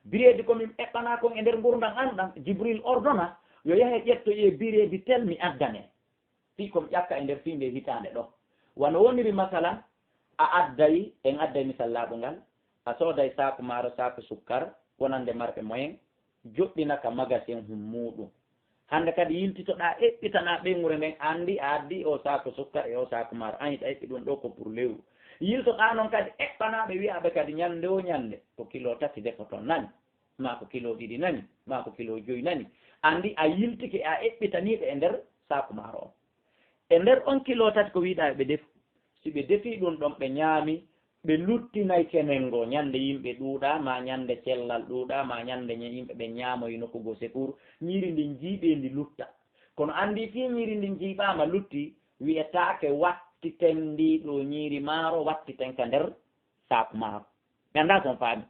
Bireedi ko mi eɓɓanaa kon e nder ngurndan an ɗan, Jibril ordona yo yahe ƴettoye bireedi tel mi addane. Fii ko mi ƴakka e nder fii nde hitaande ɗo. Wano woniri masalan, a adday, en adday misal laaɓungal, a sooday saaku maaro, saaku sukkar, wonande marɓe moyen, joɗɗina ka magasin hun muuɗum. Hannde kadi yiltitoɗaa, eɓɓitanaa ɓeynguure nden, anndi a addi o saaku sukkar e o saaku maaro, an hiɗa eɓɓi ɗum ɗo ko pour lewru. Yiltoɗaa non kadi eɓɓanaaɓe wi'aaɓe kadi ñannde o ñannde ko kilo tati defoton, nani? Maa ko kilo ɗiɗi nani, maa ko kilo joy nani. Anndi a yiltike, a eɓɓitanii ɓe e nder saaku maaro on. E nder on kilo tati ko wi'uɗaa ɓe defu, si ɓe defii ɗum ɗon ɓe ñaami, ɓe luttinay kenen ngo ñannde yimɓe ɗuuɗaa, maa ñannde cellal ɗuuɗaa, maa ñannde ñe-, yimɓe ɓe ñaamoyi nokku goo secours, ñiiri ndin jiiɓee ndi lutta. Kono anndi fii ñiiri ndin jiiɓaama lutti, wi'etaake wattiten ndii ɗoo ñiiri maaro, wattiten ka nder saaku maaro. Mi anndaa si on faami.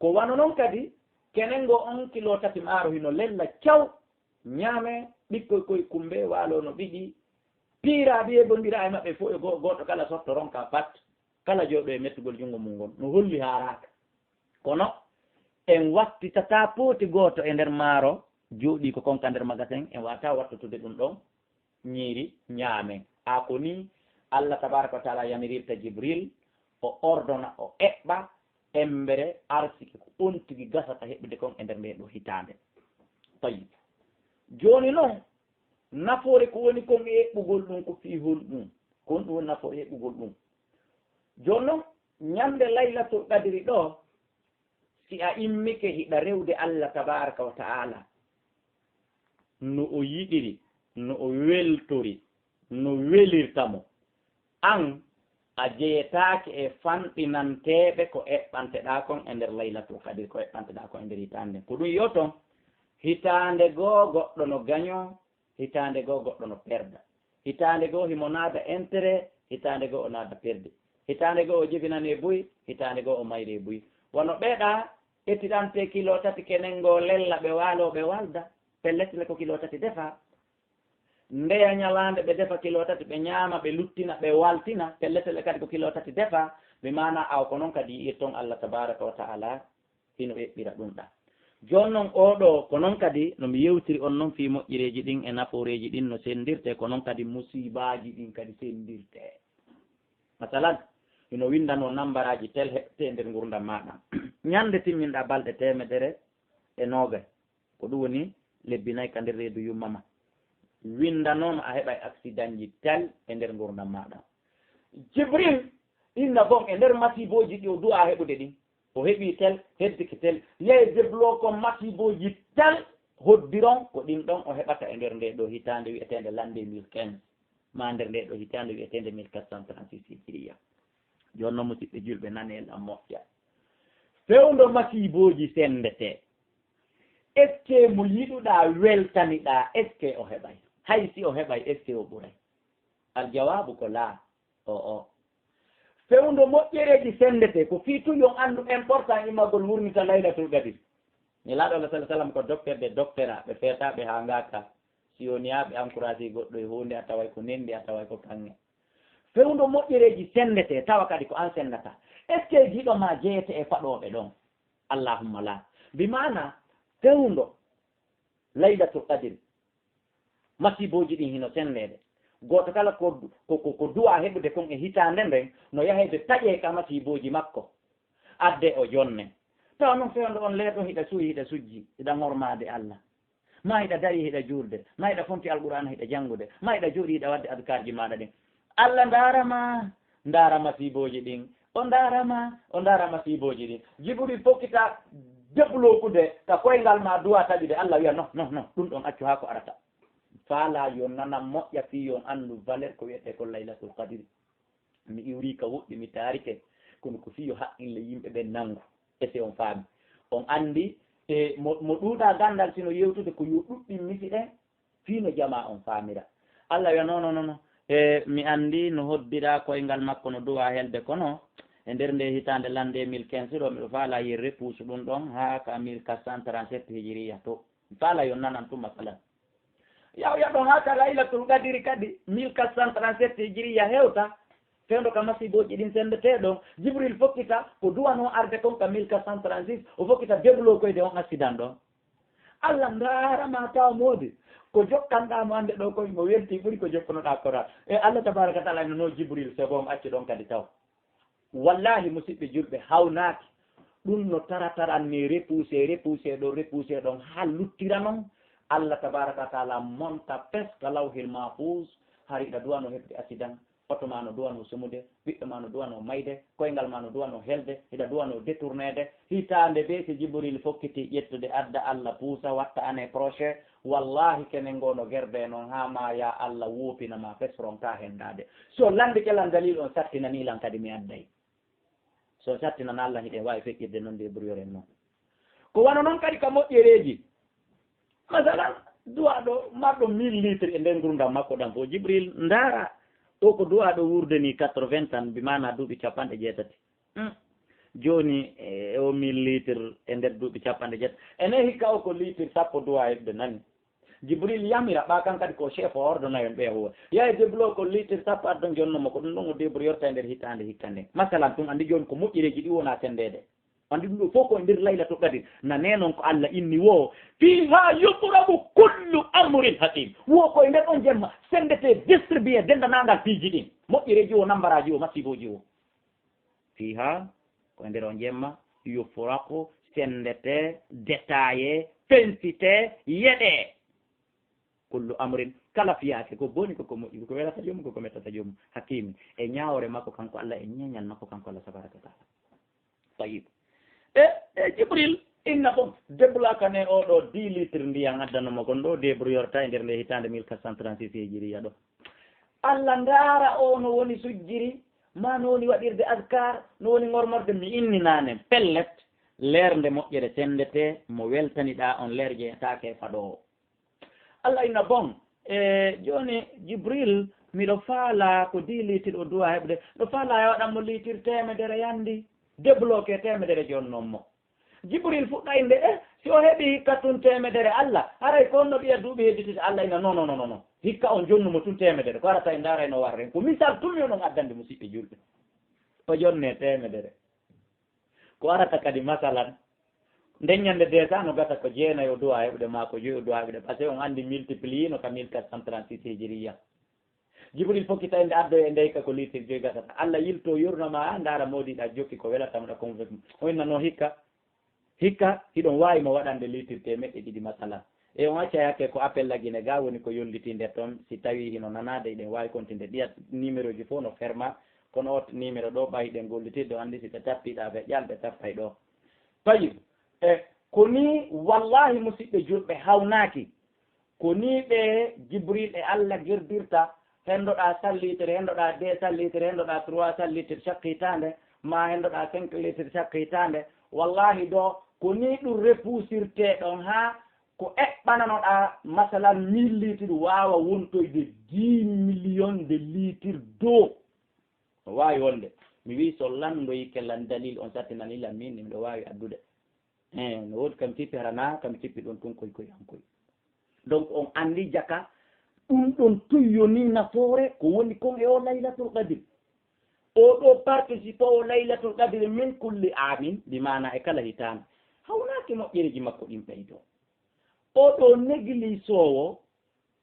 Ko wano non kadi, kenen ngo on kilo tati maaro hino lella caw, ñaame, ɓikkoy koy kumbe, waalo no ɓiɗi, piira ɓiye bonndira e maɓɓe fof e go-, gooto kala sotto ronka pat, kala jooɗo e mettugol junngo mum ngol, no holli haaraaka. Kono en wattitataa pooti gooto e nder maaro, jooɗii ko kon ka nder magasin, en waawataa wattutude ɗum ɗon. Ñiiri ñaamen. A ko nii Allah tabaaraka wa taala yamirirta Jibril, o ordona, o eɓɓa, embere arsike ko on tigi gasata heɓude kon e nder ndee ɗoo hitaande. Tayyib. Jooni non, nafoore ko woni kon e eɓɓugol ɗum ko fii honɗum? Ko honɗum woni nafoore eɓɓugol ɗum? Jooni non, ñande Laylatul Qadri ɗoo, si a immike hiɗa rewde Allah tabaaraka wa taala, no o yiɗiri, no o weltori, no welirta mo, an a jeyetaake e fanɗinanteeɓe ko eɓɓanteɗaa kon e nder Laylatul Qadri, ko eɓɓanteɗaa kon e nder hitaande nden. Ko ɗum yo ton, hitaande goo goɗɗo no gañoo, hitaande goo goɗɗo no perda. Hitaande goo himo naada intérêt, hitaande goo o naada perde. Hitaande goo o jibinane buy, hitaande goo o mayre buy. Wano ɓeeɗa ettirante kilo tati kenen ngoo lella ɓe waaloo ɓe walda, pellet le ko kilo tati defa. Ndeya ñalaande ɓe defa kilo tati ɓe ñaama ɓe luttina ɓe waltina, pellet le kadi ko kilo tati defa. Mi maana aw ko non kadi yi'irton Allah tabaaraka wa taala hino eɓɓira ɗum ɗa. Jooni non oo ɗoo, ko non kadi no mi yewtiri on non fii moƴƴereeji ɗin e nafooreeji ɗin no senndirtee, ko non kadi musiibaaji ɗin kadi senndirtee. Masalan, hino winndanoo nambaraaji tel heɓtee nder ngurndan maaɗa. Ñande timminɗaa balɗe teemedere e noogay, ko ɗum woni lebbi nay ka nder reedu yumma ma. Winndanooma a heɓay aksidanji tel e nder ngurndan maaɗa. Jibril, inna bon e nder masiibooji ɗi o du'aa heɓude ɗin. O heɓii tel, heddike tel, yahi déblo kon masiibooji tel hoddiron ko ɗin ɗon o heɓata e nder ndee ɗoo hitaande wi'eteende l'an deux mille quinze, maa nder ndee ɗoo hitaande wi'eteende mille quatre cent trente-six hijiriya. Jooni non, musiɓɓe julɓe, nanee lan moƴƴa. Fewndo masiibooji senndetee, est-ce que mo yiɗuɗaa weltaniɗaa, est-ce que o heɓay? Hay si o heɓay, est-ce que o ɓuray? Aljawaabu ko laa. O, o. Fewndo moƴƴereeji senndetee, ko fii tun yo on anndu important immagol wurnita Laylatul Qadri. Nelaaɗo Allah sallallahu alaihi wasallam ko docteur de docteur, ɓe feetaaɓe haa ngaaka. Si woni haa ɓe encouragé goɗɗo e huunde, a taway ko nenndi, a taway ko kaŋŋe. Fewndo moƴƴereeji senndete, tawa kadi ko an senndata. Est-ce que giɗo ma jeyete e faɗooɓe ɗon? Allahumma la. Bi maana, fewndo Laylatul Qadri, masiibooji ɗin hino senndeede. Gooto kala ko, ko, ko, ko du'a heɓude kon e hitaande nden, no yaheede taƴee ka masiibooji makko. Adde o jonne. Tawa non fewndo on leeto hiɗa suuyi, hiɗa sujji, hiɗa ŋormaade Allah. Ma hiɗa dari, hiɗa juulde. Ma hiɗa fonti Alqur'aana, hiɗa janngude. Ma hiɗa jooɗi, hiɗa waɗde adkaarji maaɗa ɗin. Allah ndaara ma, ndaara masiibooji ɗin. O ndaara ma, o ndaara masiibooji ɗin. Jibril fokkita deblokude ka koyngal ma, du'a taƴude. Allah wi'a, "No, no, no, ɗum ɗon accu haa ko arata." Faalaa yo nanan moƴƴa fii yo on anndu valeur ko wi'etee ko Laylatul Qadri. Mi iwrii ka woɗɗi, mi taarike, kono ko fii yo haqqille yimɓe ɓen nanngu. Ese on faami? On anndi, e mo, mo ɗuuɗaa ganndal, si no yewtude ko yo ɗuɗɗin misi ɗen, fii no jamaa on faamira. Allah wi'a, "No, no, no, no. E mi anndi no hoddiraa koyngal makko, no du'a helde, kono e nder nde hitaande l'an deux mille quinze ɗo, miɗo faalaa yo repuusu ɗum ɗon haa ka mille quatre cent trente-sept hijiriya to." Mi faalaa yo nanan tun masalan. Yaw yaɗo haa ka Laylatul Qadri kadi, mille quatre cent trente-sept hijiriya hewta, fewndo ka masiibooji ɗin senndetee ɗon. Jibril fokkita ko du'anoo arde kon ka mille quatre cent trente-six, o fokkita deblokoyde on accident ɗon. Allah ndaara ma tawa moodi ko jokkanɗaa mo annde ɗo koy mo weltii ɓuri ko jokkunoɗaa koraa. E Allah tabaaraka wa taala ina no Jibril, c'est bon, accu ɗon kadi taw. Wallaahi, musiɓɓe julɓe, hawnaaki. Ɗum no tara taran ni, repoussé, repoussé ɗo, repoussé ɗon, haa luttira non. Allah tabaaraka wa taala monta pes ka Lawhil Mahfuus, hari hiɗa du'anoo heɓde accident, oto ma no du'anoo sumude, ɓiɗɗo ma no du'anoo mayde, koyngal ma no du'anoo helde, hiɗa du'anoo détourneede. Hitaande bee si Jibril fokkiti ƴettude adda Allah puusa watta année prochaine, wallaahi kenen ngoo no gerde non haa ma ya Allah woopina ma pes ronka hendaade. So lanndike lan dalil on sattinanii lan kadi mi adday. So sattinana Allah hiɗen waawi feƴƴirde non débrouiller en non. Ko wano non kadi ka moƴƴereeji. Masalan, du'aaɗo marɗo mille litres e nder ngurndam makko ɗam fof, Jibril ndaara o ko du'aaɗo wuurde ni quatre-vingts ans, bi maana duuɓi capanɗe jeetati. Hmm. Jooni e o mille litres e nder duuɓi capanɗe jeetati. Ene hikka o ko litre sappo du'aa heɓde nani. Jibril yamira ɓa kan kadi ko chef o ordonnayon ɓe huwa. Yaha déblo ko litre sappo addon jonno mo ko ɗum ɗon o débrouillorta e nder hitaande hikka nden. Masalan tun anndi jooni ko moƴƴereeji ɗi wona senndeede. Anndi ɗum ɗo fof ko e nder Laylatul Qadr. Nane non ko Allah inni wo, "Fiha yufraqu kullu amrin hakim." Wo ko e nder on jemma senndete, distribué denndanangal piiji ɗin. Moƴƴereeji o, nambaraaji o, masiibooji o. Fiha, ko e nder on jemma, yufraqu, senndete, détaillé, fensite, yeɗe. Kullu amrin, kala fiyaake, ko boni, ko ko moƴƴi, ko ko welata joomum, ko ko mettata joomum. Hakim, e ñaawore makko kanko Allah, e ñeeñal makko kanko Allah tabaraka wa taala. Tayyib. E, e Jibril, inna fof, débloqué ne o ɗo dix litres ndiyan addano mo kon ɗo, débrouillorta e nder nde hitaande mille quatre cent trente-six hijiriya ɗo. Allah ndaara o no woni sujjiri, ma no woni waɗirde adkar, no woni ŋormorde, mi inni nane, pellet, leernde moƴƴere senndete, mo weltaniɗaa on leer jeyataake e faɗoowo. Allah inna bon, e jooni Jibril, miɗo faalaa ko dix litres o du'a heɓde, miɗo faalaa e waɗan mo litre teemedere yandi, débloqué teemedere jonnon mo. Jibril fuɗɗa innde, eh, si o heɓi hikka tun teemedere Allah, haray ko honno ɓiya duuɓi heddititi Allah ina, non, non, non, non. Hikka on jonnu mo tun teemedere, ko arata e ndaara e no warren. Ko misal tun mi onon addande musiɓɓe julɓe. O jonne teemedere. Ko arata kadi masalan, nden ñande déjà no gasa ko jeenayi o du'a heɓude ma ko joyi o du'a heɓude, parce que on anndi multiplié no ka mille quatre cent trente-six hijiriya. Jibril fokkita inde addo e ndeyka ko litre joyi gasata. Allah yilto yurna ma, ndaara moodiɗa jokki ko welata mo ɗa convoqué mo. O inna no hikka, hikka hiɗon waawi mo waɗande litre temeɗɗe ɗiɗi masalan. E on acca yakke ko appel lagine ga woni ko yolliti nder ton. Si tawi hino nanaade, hiɗen waawi kontinde ɗiya numéro ji fof no ferma. Kono o numéro ɗo ɓay hiɗen gollitide, o anndi si ɓe tappiɗa ɓe ƴal ɓe tappay ɗo. Tayyib. E ko ni wallahi musiɓɓe julɓe hawnaaki. Ko nii ɓe Jibril e Allah gerdirta, henndoɗaa cent litres, henndoɗaa deux cents litres, henndoɗaa trois cents litres chaque hitaande, maa henndoɗaa cinq litres chaque hitaande. Wallaahi ɗo, ko nii ɗum repuusirtee ɗon haa ko eɓɓananoɗaa, masalan, mille litres waawa wontoyde dix millions de litres d'eau. No waawi wonde. Mi wi'i so lanndoyike lan dalil on sattinani lan min, miɗo waawi addude. Eh, no woodi kam tippi hara na, kam tippi ɗon tun koy koy an koy. Donc on anndi jaka, ɗum ɗon tun yoni nafoore ko woni kon e o Laylatul Qadri. O ɗo participe o Laylatul Qadri min kulli aamin, bi maana e kala hitaande. Hawnaaki moƴƴereeji makko ɗin ɓeydo. O ɗo negligeowo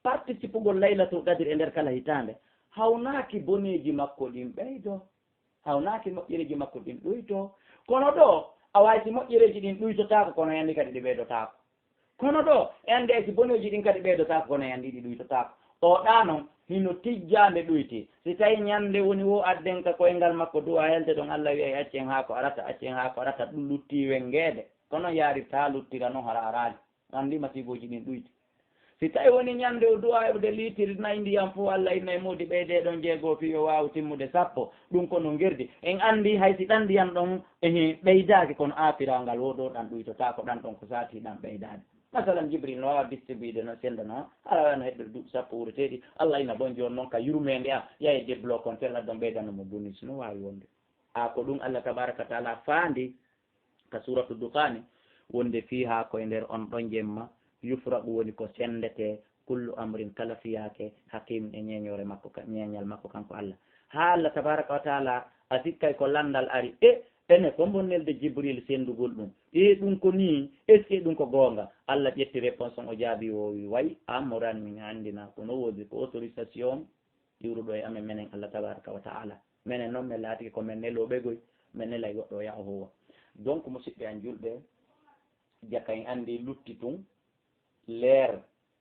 participugol Laylatul Qadri e nder kala hitaande. Hawnaaki boneeji makko ɗin ɓeydo. Hawnaaki moƴƴereeji makko ɗin ɗuyto. Kono ɗo, a waawi si moƴƴereeji ɗin ɗuytotaako, kono e anndi kadi ɗi ɓeydotaako. Kono ɗo, e anndi ay si boneeji ɗin kadi ɓeydotaako, kono e anndi ɗi ɗuytotaako. O ɗa non, hino tijjaande ɗuyti. Si tawi ñande woni wo adden ka koyngal makko du'a helte ɗon, Allah wi'ay accen haa ko arata, accen haa ko arata, ɗum lutti wengeede. Kono yaarirta luttira non hara araali. Anndi masiibooji ɗin ɗuyti. Si tawi woni ñande o du'a heɓude liitiri nayi ndiyan fof, Allah inna e moodi ɓeyde ɗon jeego fii yo waawu timmude sappo. Ɗum ko no ngerdi. En anndi hay si ɗan ndiyan ɗon, ehe, ɓeydaaki, kono aafiraangal wo ɗo ɗan ɗuytotaako, ɗan ɗon ko saati ɗan ɓeydaade. Masalan, Jibril no waawa distribuede no senda no, hara wano heɓɓe duuɓi sappo wureteeɗi. Allah inna bon jooni non ka yurmeende am, yaye débloqué on tel addon ɓeydano mo bonus, no waawi wonde. A ko ɗum Allah tabaraka wa taala faandi ka suuratu Dukhaani, wonde fiihaa ko e nder on ɗon jemma, yufraqu woni ko senndetee, kullu amrin kala fiyaake, hakiimin e ñeeñoore makko, ka-, ñeeñal makko kanko Allah. Haa Allah tabaraka wa taala a sikkay ko lanndal ari, e ene ko mbonnelde Jibril senndugol ɗum. E ɗum ko nii, est-ce que ɗum ko goonga? Allah ƴetti réponse on, o jaabi o wi, way, amoran min anndina, ko no woodi ko autorisation iwruɗo e amen menen Allah tabaraka wa taala. Menen non men laatike ko men nelooɓe goy, men nelay goɗɗo o yaha huwa. Donc, musiɓɓe an julɓe, jaka en anndi lutti tun, leer,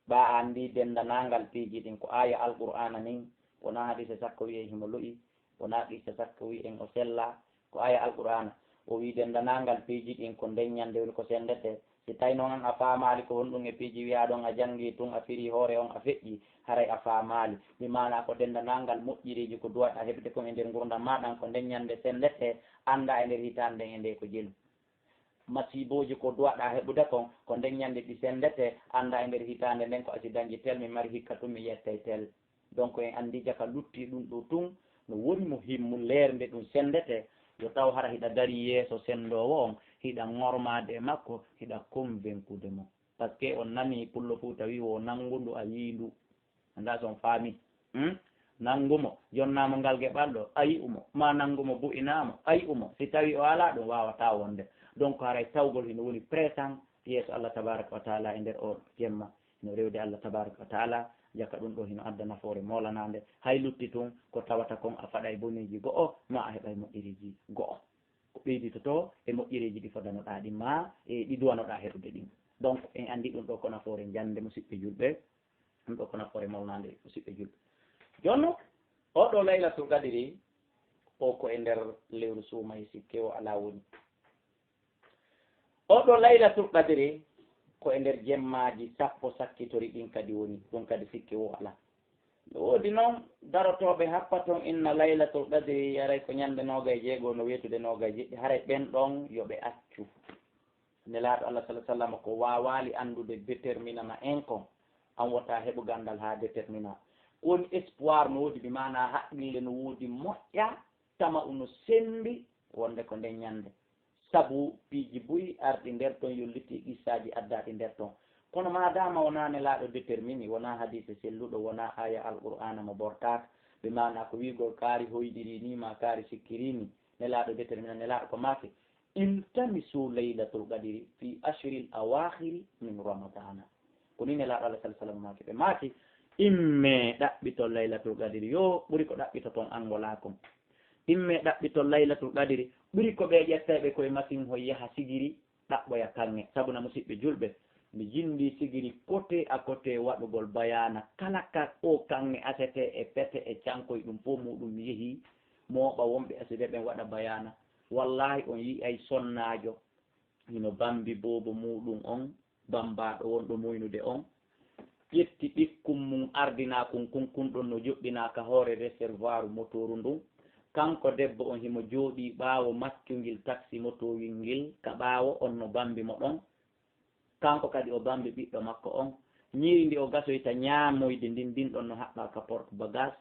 ɓa anndi denndanangal piiji ɗin ko aya Alqur'aana nin, wona hadise sakko wi'en himo lo'i, wona qissa sakko wi'en o sella, ko aya Alqur'aana. O wi denndanangal piiji ɗin ko nden ñande woni ko senndete. Si tawi non an a faamaali ko honɗum e piiji wi'aa ɗon, a janngi tun, a firi hoore on, a feƴƴi, haray a faamaali. Bi maana ko denndanangal moƴƴireeji ko duwaɗa heɓde kon e nder ngurdam maa ɗan ko nden ñande senndete, annda e nder hitaande nden e nde ko jelu. Masiibooji ko duwaɗa heɓude kon, ko nden ñande ɗi senndete, annda e nder hitaande nden ko asidanji tel, mi mari hikka tun mi yettay tel. Donc en anndi jaka lutti ɗum ɗo tun, no woni mo himmu leernde ɗum senndete, yo taw hara hiɗa darii yeeso senndoowo on, hiɗa ŋormaade e makko, hiɗa convaincude mo. Parce que on nanii pullo Fuuta wii wo nanngu ndu a yii ndu. Anndaa so on faami. Hmm? Nanngu mo, jonnaamo ngal geɓal ɗo, a yi'u mo, maa nanngu mo bu'inaa mo, a yi'u mo. Si tawii o alaa, ɗum waawataa wonde. Donc haray tawgol hino woni présent yeeso Allah tabaraka wa taala e nder oo jemma. No rewde Allah tabaraka wa taala, jaka ɗum ɗo hino adda nafoore moolanaande. Hay lutti tun, ko tawata kon a faɗay boneeji go'o, ma a heɓay moƴƴereeji go'o. Ko ɓeyditotoo e moƴƴereeji ɗi fodanoɗaa ɗin, ma e ɗi duwanoɗaa heɓude ɗin. Donc, en anndi ɗum ɗo ko nafoore njande, musiɓɓe julɓe. Ɗum ɗo ko nafoore mawnaande, musiɓɓe julɓe. Jooni non, oo ɗoo Laylatul Qadri, o ko e nder lewru suumayee, sikke o alaa woni. Oo ɗoo Laylatul Qadri ko e nder jemmaaji sappo sakkitori ɗin kadi woni, ɗum kadi sikke wo alaa. No woodi non darotooɓe happa ton inna Laylatul Qadri, haray ko ñande noogay jeego, no weetude noogay jeɗɗi, haray ɓen ɗon yo ɓe accu. Nelaaɗo Allah sallallaahu alayhi wa sallam ko waawaali anndude déterminana en kon, an wota heɓu ganndal haa détermina. Ko woni espoir no woodi, bi maanaa haqqille no woodi moƴƴa, tama'u no semmbi wonde ko nden ñande. Sabu piiji buy arɗi nder ton, yollitii qissaaji addaaɗi nder ton. Kono maadaama wonaa Nelaaɗo détermini, wonaa hadiise selluɗo, wonaa aaya Alqur'aana mo bortaaka, bi maanaa ko wi'ugol kaari hoyɗirii nii maa kaari sikkirii nii, Nelaaɗo détermina, Nelaaɗo ko maaki, "Iltamisu laylatul qadri fi ashril awaakhiri min Ramadaana." Ko nii Nelaaɗo Allah sallallaahu alayhi wa sallam maaki. Ɓe maaki, "Immee ɗaɓɓiton Laylatul Qadri, yo ɓuri ko ɗaɓɓitoton Angola kon. Immee ɗaɓɓiton Laylatul Qadri, ɓuri ko ɓe ƴettayɓe koye masin hoy yaha sigiri, ɗaɓɓoya kaŋŋe." Sabu na musiɓɓe julɓe, mi jinndii sigiri côté à côté waɗugol bayaana. Kala ka o kaŋŋe asetee e pete e cankoy ɗum fof muɗum yehii, mooɓa wonɓe asede ɓen waɗa bayaana. Wallaahi on yi'ay sonnaajo hino bambi boobo muuɗum on, bambaaɗo wonɗo moynude on, ƴetti ɓikkun mun ardinaa kun, kun, kun ɗon no joɗɗinaa ka hoore réservoir motooru ndun. Kanko debbo on himo jooɗii ɓaawo maccungil taksi motoowil ngil ka ɓaawo, on no bambi mo ɗon. Kanko kadi o bambi ɓiɗɗo makko on. Ñiiri ndi o gasoyta ñaamoyde ndin, ndin ɗon no haɓɓaa ka porte bagage.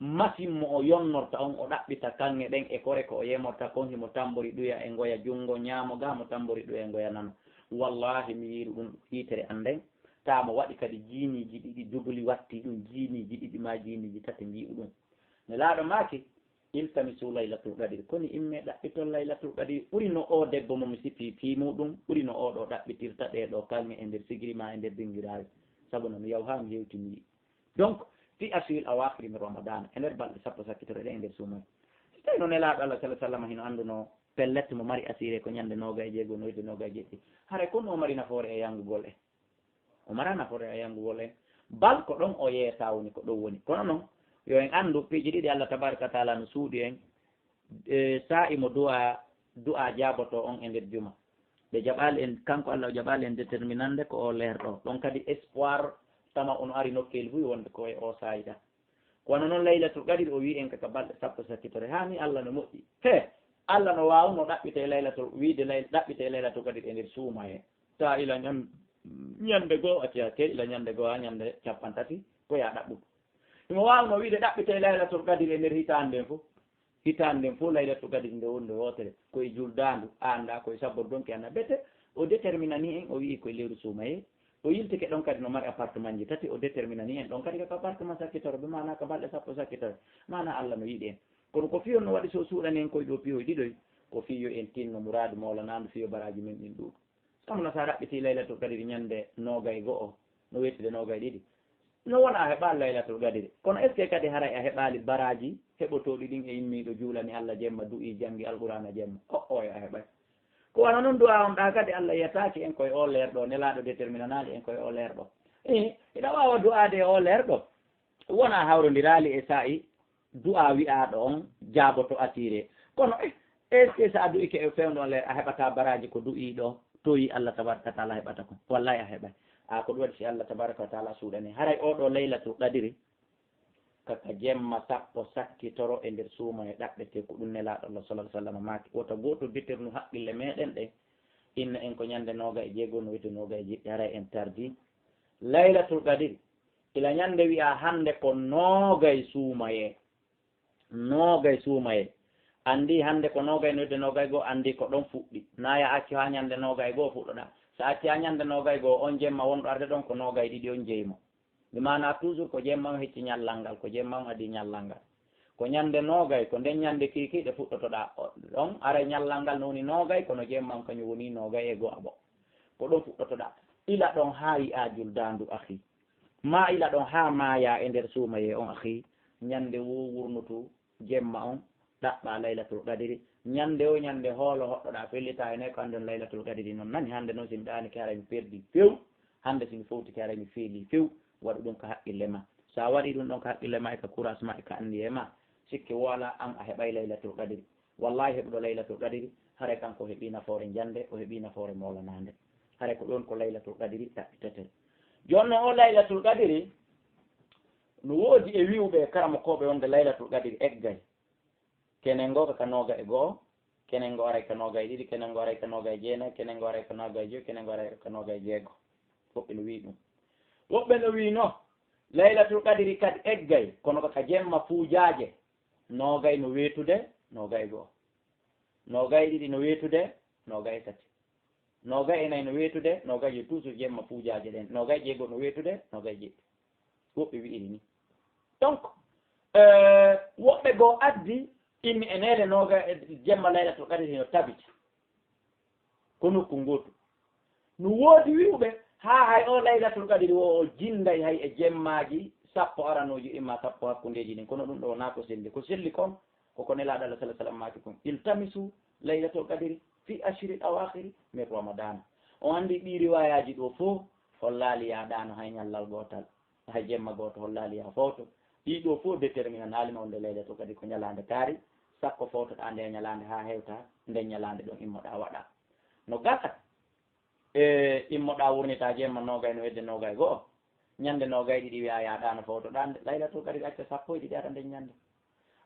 masin mo o yonnorta on, o ɗaɓɓita kaŋŋe ɗen e kore ko o yemorta kon, himo tambori ɗuya e ngoya junngo ñaamo ga, mo tambori ɗuya e ngoya nano. Wallahi, mi yiiru ɗum hiitere an nden, taa mo waɗi kadi jiiniiji ɗiɗi, dubuli watti ɗum, jiiniiji ɗiɗi maa jiiniiji tati, mbi'u ɗum. Nelaaɗo maaki, "Iltamisu laylatul qadri." Koni imme ɗaɓɓiton laylatul qadri ɓuri no oo debbo mo mi sifi fii muɗum, ɓuri no oo ɗo ɗaɓɓitirta ɗee ɗo kalŋe e nder sigiri maa e nder dingiraari. Sabu no mi yaw haa mi hewtini. Donc, fi ashiril awaakhiri min Ramadaan, e nder balɗe sappo sakkitore ɗen e nder suumayee. Si tawi no Nelaaɗo Allah sallallaahu alayhi wa sallam hino anndunoo pellet mo mari asire ko ñande noogay e jeego, no wiide noogay e jeɗɗi. Haray ko no o mari nafoore e yanngugol en. O mara nafoore e yanngugol en. Bal ko ɗon o yeesaa woni ko ɗon woni. Kono non, yo en anndu piiji ɗiɗi Allah tabaaraka wa taala no suuɗi en. E, saa'i mo du'a, du'a jaaboto on e nder juma. Ɓe jaɓaali en, kanko Allah o jaɓaali en déterminande ko o leerɗo. Ɗon kadi espoir tama ono ari nokkeeli buy wonde ko e o saa'i ɗa. Ko wano non laylatul qadri o wi'i en ka, ka balɗe sappo sakkitore. Haa ni Allah no moƴƴi. He, Allah no waawno ɗaɓɓite laylatul, wiide lay-, ɗaɓɓite laylatul qadri e nder suumayee. Ta ila ñan-, ñande goo, a tiya ke ila ñande goo haa ñande cappanɗe tati, ko ya ɗaɓɓutu. Himo waawno wiide ɗaɓɓite laylatul qadri e nder hitaande nden fof. Hitaande nden fof laylatul qadri nde wonde wootere. Ko e juldaandu, a anndaa ko e sabbor donki anndaa. Bete, o déterminani en, o wi'i ko e lewru suumayee. O yiltike ɗon kadi no mari appartement ji tati, o déterminani en ɗon kadi ko appartement sakkitoro, ɓe maana ko balɗe sappo sakkitoro. Maana Allah no yiɗi en. Kono ko fiyo no waɗi so suuɗani en koye ɗo piyoy ɗiɗoy, ko fiyo en tinno muraadu mawlanaandu fiyo baraaji men ɗin ɗuuɗu. Sabu no sa ɗaɓɓiti laylatul qadri ñande noogay go'o, no weetude noogay ɗiɗi. No wona a heɓaali laylatul qadri. Kono est-ce que kadi haray a heɓaali baraaji heɓotooɗi ɗin e immiiɗo juulani Allah jemma, du'ii, janngi Alqur'aana jemma? O'o, a heɓay. Ko wano non du'a on ɗa kadi Allah yiyataaki en koye o leer ɗo, Nelaaɗo déterminanaali en koye o leer ɗo. Ii, hiɗa waawa du'aade e o leer ɗo. Wona hawrondiraali e saa'i du'a wi'aaɗo on jaaboto asire. Kono, eh, est-ce que sa a du'ike e fewndo on leer, a heɓata baraaji ko du'iiɗo, toyi Allah tabaraka wa taala heɓata kon? Wallahi a heɓay. A ko ɗum waɗi si Allah tabaraka wa taala suuɗani. Haray o ɗo laylatul qadri, ka, ka jemma sappo sakkitoro e nder suumayee ɗaɓɓete, ko ɗum Nelaaɗo Allah sallallahu alaihi wasallam maaki. Wota gooto deternu haqqille meɗen ɗen. Inna en ko ñande noogay e jeego, no wi'ete noogay e jeɗɗi, haray en tardi. Laylatul qadri, ila ñande wi'a hande ko noogay suumayee. Noogay suumayee. Anndi hande ko noogay, no wi'ete noogay goo, anndi ko ɗon fuɗɗi. Na ya accu haa ñande noogay goo fuɗɗoɗa. Sa acci haa ñande noogay goo, on jemma wonɗo arde ɗon ko noogay ɗiɗi, on jeymo. Bi maana toujours ko jemma on hecci ñallal ngal, ko jemma on adii ñallal ngal. Ko ñande noogay, ko nden ñande kiikiiɗe fuɗɗotoɗaa. O-, ɗon aray ñallal ngal no woni noogay, kono jemma on kañum woni noogay e go'o ɓo. Ko ɗon fuɗɗotoɗaa. Ila ɗon haa yi'aa juldaandu, akhi. Ma ila ɗon haa maayaa e nder suumayee on, akhi. Ñande woo wurnutu jemma on, ɗaɓɓaa laylatul qadri. Ñande o ñande hoolo hoɗɗoɗaa, fellitaa e nay ko anndon laylatul qadri non nani. Hande non si mi ɗaanike haray mi perdi few. Hande si mi fowtike haray mi feeli few. Waɗu ɗum ka haqqille ma. Sa waɗi ɗum ɗon ka haqqille ma e ka courage ma e ka anniye ma, sikke wala an a heɓay laylatul qadri. Wallahi heɓuɗo laylatul qadri, haray kanko heɓi nafoore jande, o heɓi nafoore moolanaande. Haray ko ɗon ko laylatul qadri ɗaɓɓitete. Jonno o laylatul qadri, no woodi e wi'uɓe karamokooɓe wonde laylatul qadri eggay. Kenen ngo ka noogay e go'o, kenen ngo aray ka noogay e ɗiɗi, kenen ngo aray ka noogay e jeenay, kenen ngo aray ka noogay e joy, kenen ngo aray ka noogay e jeego. Woɓɓe no wi'i ɗum. Woɓɓe no wi'i no, laylatul qadri kadi eggay, kono ko ka jemma fuujaaje. Noogay no weetude noogay e go'o. Noogay e ɗiɗi no weetude noogay e tati. Noogay e nay no weetude noogay e joy, toujours jemma fuujaaje ɗen. Noogay e jeego no weetude noogay e jeɗɗi. Woɓɓe wi'iri ni. Donc, eh, woɓɓe goo addi inni e neele nooga e jemma laylatul qadri no tabiti. Ko nokku ngootu. No woodi wi'uɓe haa hay o laylatul qadri wo o jinday hay e jemmaaji sappo aranooji imma sappo hakkundeeji ɗin. Kono ɗum ɗo wonaa ko selli. Ko selli kon, ko ko Nelaaɗo Allah sallallahu alaihi wasallam maaki kon. Iltamisu laylatul qadri fi ashril awaakhiri min Ramadaan. On anndi ɗii riwaayaaji ɗo fof hollaali yaaɗaano hay ñallal gootal. Hay jemma gooto hollaali yaa fowto. Ɗii ɗoo fof déterminanaali ma wonde laylatul qadri ko ñalaande kaari, sakko fowtoɗaa ndee ñalaande haa hewta ndee ñalaande ɗon immoɗaa waɗaa. No gasa, e, immoɗaa wurnitaa jemma noogay no hedde noogay go'o. Ñande noogay ɗiɗi wi'aa yaaɗaano fowtoɗaa nde, laylatul qadri acca sappo e ɗiɗi ara nden ñande.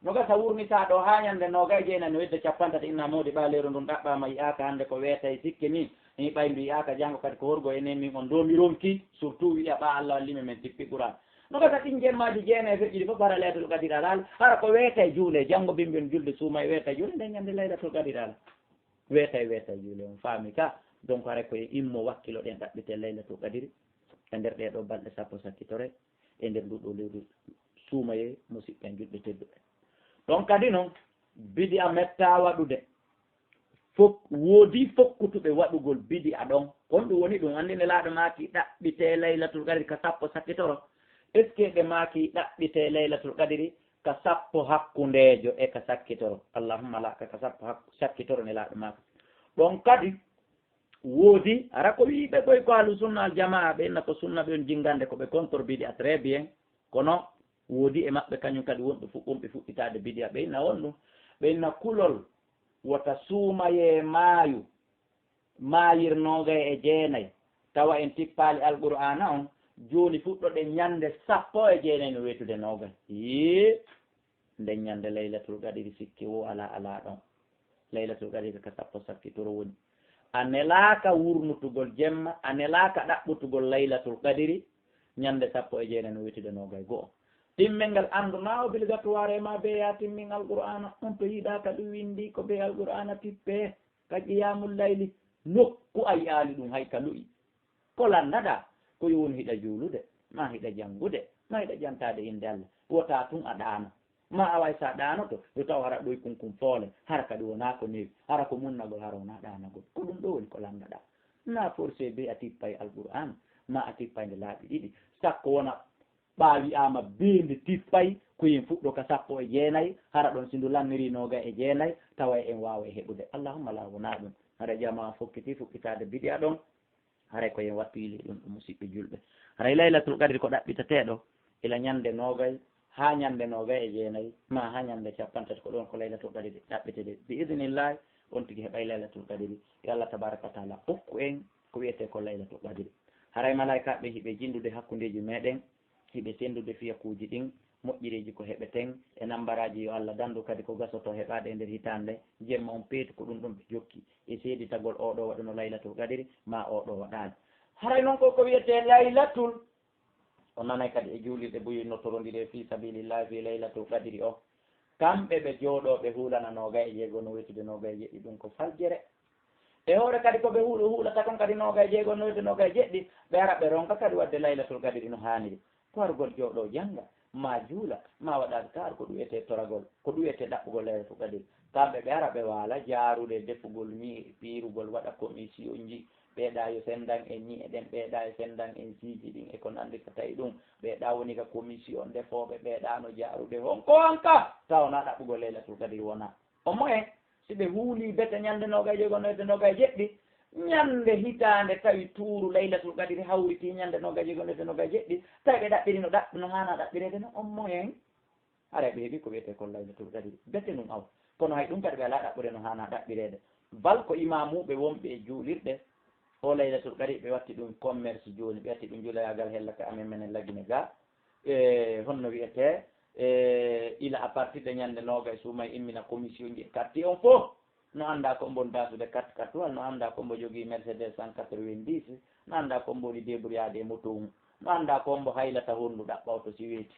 No gasa wurnitaa ɗo haa ñande noogay e jeenay no hedde cappanɗe tati inna moodi ɓaaleeru ndun ɗaɓɓaama yi'aaka hande ko weetay sikke ni, ni ɓay ndu yi'aaka janngo kadi ko horgo enen min on ɗo mi ronki, surtout wi'a ɓaa Allah walli mi men tippi Qur'aan. No gasa ɗin jemmaaji jeenayi feƴƴuɗi fof, hara laylatul qadiri alaa. Hara ko weetay juule, janngo bimbi on julde suuma e weetay juule, nden ñande laylatul qadiri alaa. Weetay, weetay juule on faami ka. Donc, hara ko e immo wakkilo ɗen ɗaɓɓite laylatul qadiri. E nder ɗee ɗoo balɗe sappo sakkitore, e nder nduu ɗoo lewru suumayee, musiɓɓe en julɓe tedduɓe. Ɗon kadi non, bidi'a mettaa waɗude. Fok-, woodii fokkutuɓe waɗugol bidi'a ɗon. Kon ɗum woni ɗum anndi Nelaaɗo maaki ɗaɓɓitee laylatul qadri ka sappo sakkitoro. Est-ce que ɓe maaki ɗaɓɓitee laylatul qadri ka sappo hakkundeejo e ka sakkitoro? Allahumma la, ka, ka sappo hakku-, sakkitoro Nelaaɗo maaki. Ɗon kadi woodi, hara ko wi'iɓe koy ko ahlu sunna al jamaa, ɓe inna ko sunna ɓe on jinngande ko ɓe contre bidi'a, très bien. Kono woodi e maɓɓe kañum kadi wonɓe fu-, wonɓe fuɗɗitaade bidi'a, ɓe inna on ɗum. Ɓe inna kulol wota suumayee maayu, maayir noogay e jeenay, tawa en tippaali Alqur'aana on, jooni fuɗɗoɗen ñande sappo e jeenay no weetude noogay. Yii, nden ñande laylatul qadiri sikki wo alaa, alaa ɗon. Laylatul qadiri ka sappo sakkitoro woni. A nelaaka wurnutugol jemma, a nelaaka ɗaɓɓutugol laylatul qadiri ñande sappo e jeenay no weetude noogay go'o. Timmel ngal anndu na obligatoire e ma be ya timmin Alqur'aana, on to yiɗaaka ɗum winndi ko be Alqur'aana tippee. Ka qiyaamul layli, nokku a yi'aali ɗum hay ka lu'i. Ko lanndaɗaa? Ko yo won hiɗa juulude, maa hiɗa janngude, maa hiɗa jantaade innde Alla. Wota tun a ɗaano. Maa a way sa ɗaanoto, yo taw hara ɗoy kun kun foole, hara kadi wonaa ko newi, hara ko munnagol, hara wonaa ɗaanagol. Ko ɗum ɗoo woni ko lanndaɗaa. Na forcé be a tippay Alqur'aan, maa a tippay nde laabi ɗiɗi. Sakko wona ɓaawi ama beende tippay, ko yen fuɗɗo ka sappo e jeenay, hara ɗon si ndu lanniri noogay e jeenay, tawa en waaway heɓude. Allahumma laa wonaa ɗum. Hara jamaa fokkiti fuɗɗitaade bidi'a ɗon, haray ko yen wattu yili ɗum, ɗum musiɓɓe julɓe. Haray laylatul qadri ko ɗaɓɓitateeɗo ila ñande noogay haa ñande noogay e jeenay, maa haa ñande cappanɗe tati, ko ɗon ko laylatul qadri ɗaɓɓitede. Bi idnillahi, on tigi heɓay laylatul qadri. Yo Allah tabaraka wa taala okku en ko wiyetee ko laylatul qadri. Haray malaa'ikaaɓe ɓen hiɓe jinndude hakkundeeji meɗen, hiɓe senndude fiyakuuji ɗin, moƴƴireeji ko heɓeten, e nambaraaji yo Allah danndu kadi ko gasoto heɓaade e nder hitaande, jemma on peetu ko ɗum ɗum ɓe jokki, e seeditagol oo ɗoo waɗuno laylatul qadri, maa oo ɗoo waɗaali. Haray non ko ko wiyetee laylatul, o nanay kadi e juulirɗe buy no torondiri fii sabilillahi fii laylatul qadri o. Kamɓe ɓe jooɗoo ɓe huulana noogay e jeego no wetude noogay e jeɗɗi, ɗum ko faljere. E hoore kadi ko ɓe huulu-, huulata kon kadi noogay e jeego no wetude noogay e jeɗɗi, ɓe ara ɓe ronka kadi waɗde laylatul qadri no haaniri. Ko argol jooɗoo jannga, maa juula, maa waɗa adkaar, ko ɗum wiyetee toragol, ko ɗum wiyetee ɗaɓɓugol laylatul qadri. Kamɓe ɓe ara ɓe waala jaarude defugol ñi'e, piirugol, waɗa commissionji, ɓeeɗa yo senndan en ñi'e ɗen, ɓeeɗa yo senndan en siiji ɗin e ko nanndi ko tawi ɗum, ɓeeɗa woni ka commission defooɓe, ɓeeɗa no jaarude honko hanka, tawa na ɗaɓɓugol laylatul qadri wona. Au moins, si ɓe huulii bete ñande noogay e jeego, noyde noogay e jeɗɗi, ñande hitaande tawi tuuru laylatul qadri hawritii ñande noogay e jeego, noyde noogay e jeɗɗi, tawi ɓe ɗaɓɓirino ɗaɓɓi no haana ɗaɓɓireede no, au moins, haray ɓe heɓi ko wiyetee ko laylatul qadri. Bete ɗum aw. Kono hay ɗum kadi ɓe alaa ɗaɓɓude no haana ɗaɓɓireede. Bal ko imaamuuɓe wonɓe e juulirɗe, o laylatul qadri ɓe watti ɗum commerce jooni, ɓe watti ɗum juulayaagal hella ka amen menen Lagine ga. E honno wiyetee, e ila à partir de ñande noogay suuma e immina commissionji e quartier on fof. No anndaa ko mbo daasude quatre quatre, walla no anndaa ko mbo jogii Mercedes cent quatre-vingt-dix, no anndaa ko mbo woni débrouillade e moto mum, no anndaa ko mbo haylata honndu ɗaɓɓa oto si weeti.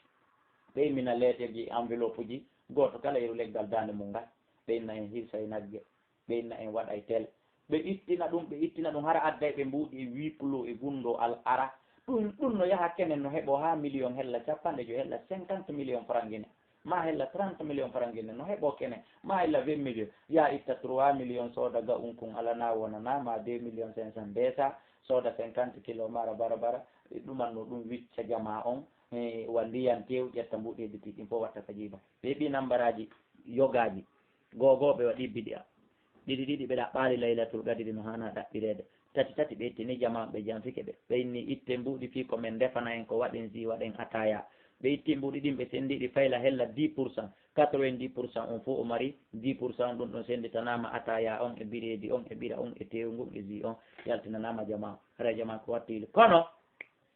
Ɓe immina leeterji e enveloppe ji, gooto kala yeru leggal daande mum ngal. Ɓe inna en hirsay nagge, ɓe inna en waɗay tel. Ɓe ittina ɗum, ɓe ittina ɗum, hara adday ɓe mbuuɗi e huis clos e gunndoo al ara. Ɗum, ɗum no yaha kene no heɓoo haa million hella cappanɗe joy, hella cinquante million franc Guinée. Ma hella trente million franc Guinée, no heɓoo kene, ma hella vingt million. Ya itta trois million sooda ga'un kun alanaa wonanaa ma deux million cinq cents deesa, sooda cinquante kilo mara bara bara, ɗumanno ɗum wicca jamaa on, eh, wa ndiyan tew, ƴetta mbuuɗi hedditi ɗin fof watta ka jiiba. Ɓe heɓi nambaraaji yogaaji, go'o go'o ɓe waɗi bidi'a. Ɗiɗi ɗiɗi ɓe ɗaɓɓaali laylatul qadri no haana ɗaɓɓireede. Tati tati ɓe ittini jamaa ɓe janfike ɓe. Ɓe inni itten mbuuɗi fii ko men ndefana en ko waɗen si waɗen ataya. Ɓe itti mbuuɗi ɗin ɓe senndi ɗi fayla hella dix pour cent. Quatre-vingt-dix pour cent on fof o mari dix pour cent on ɗum ɗon sennditanaama ataya on e bireedi on e ɓira on e teewu ngun e jus on yaltinanaama jamaa. Hara jamaa ko wattiili. Kono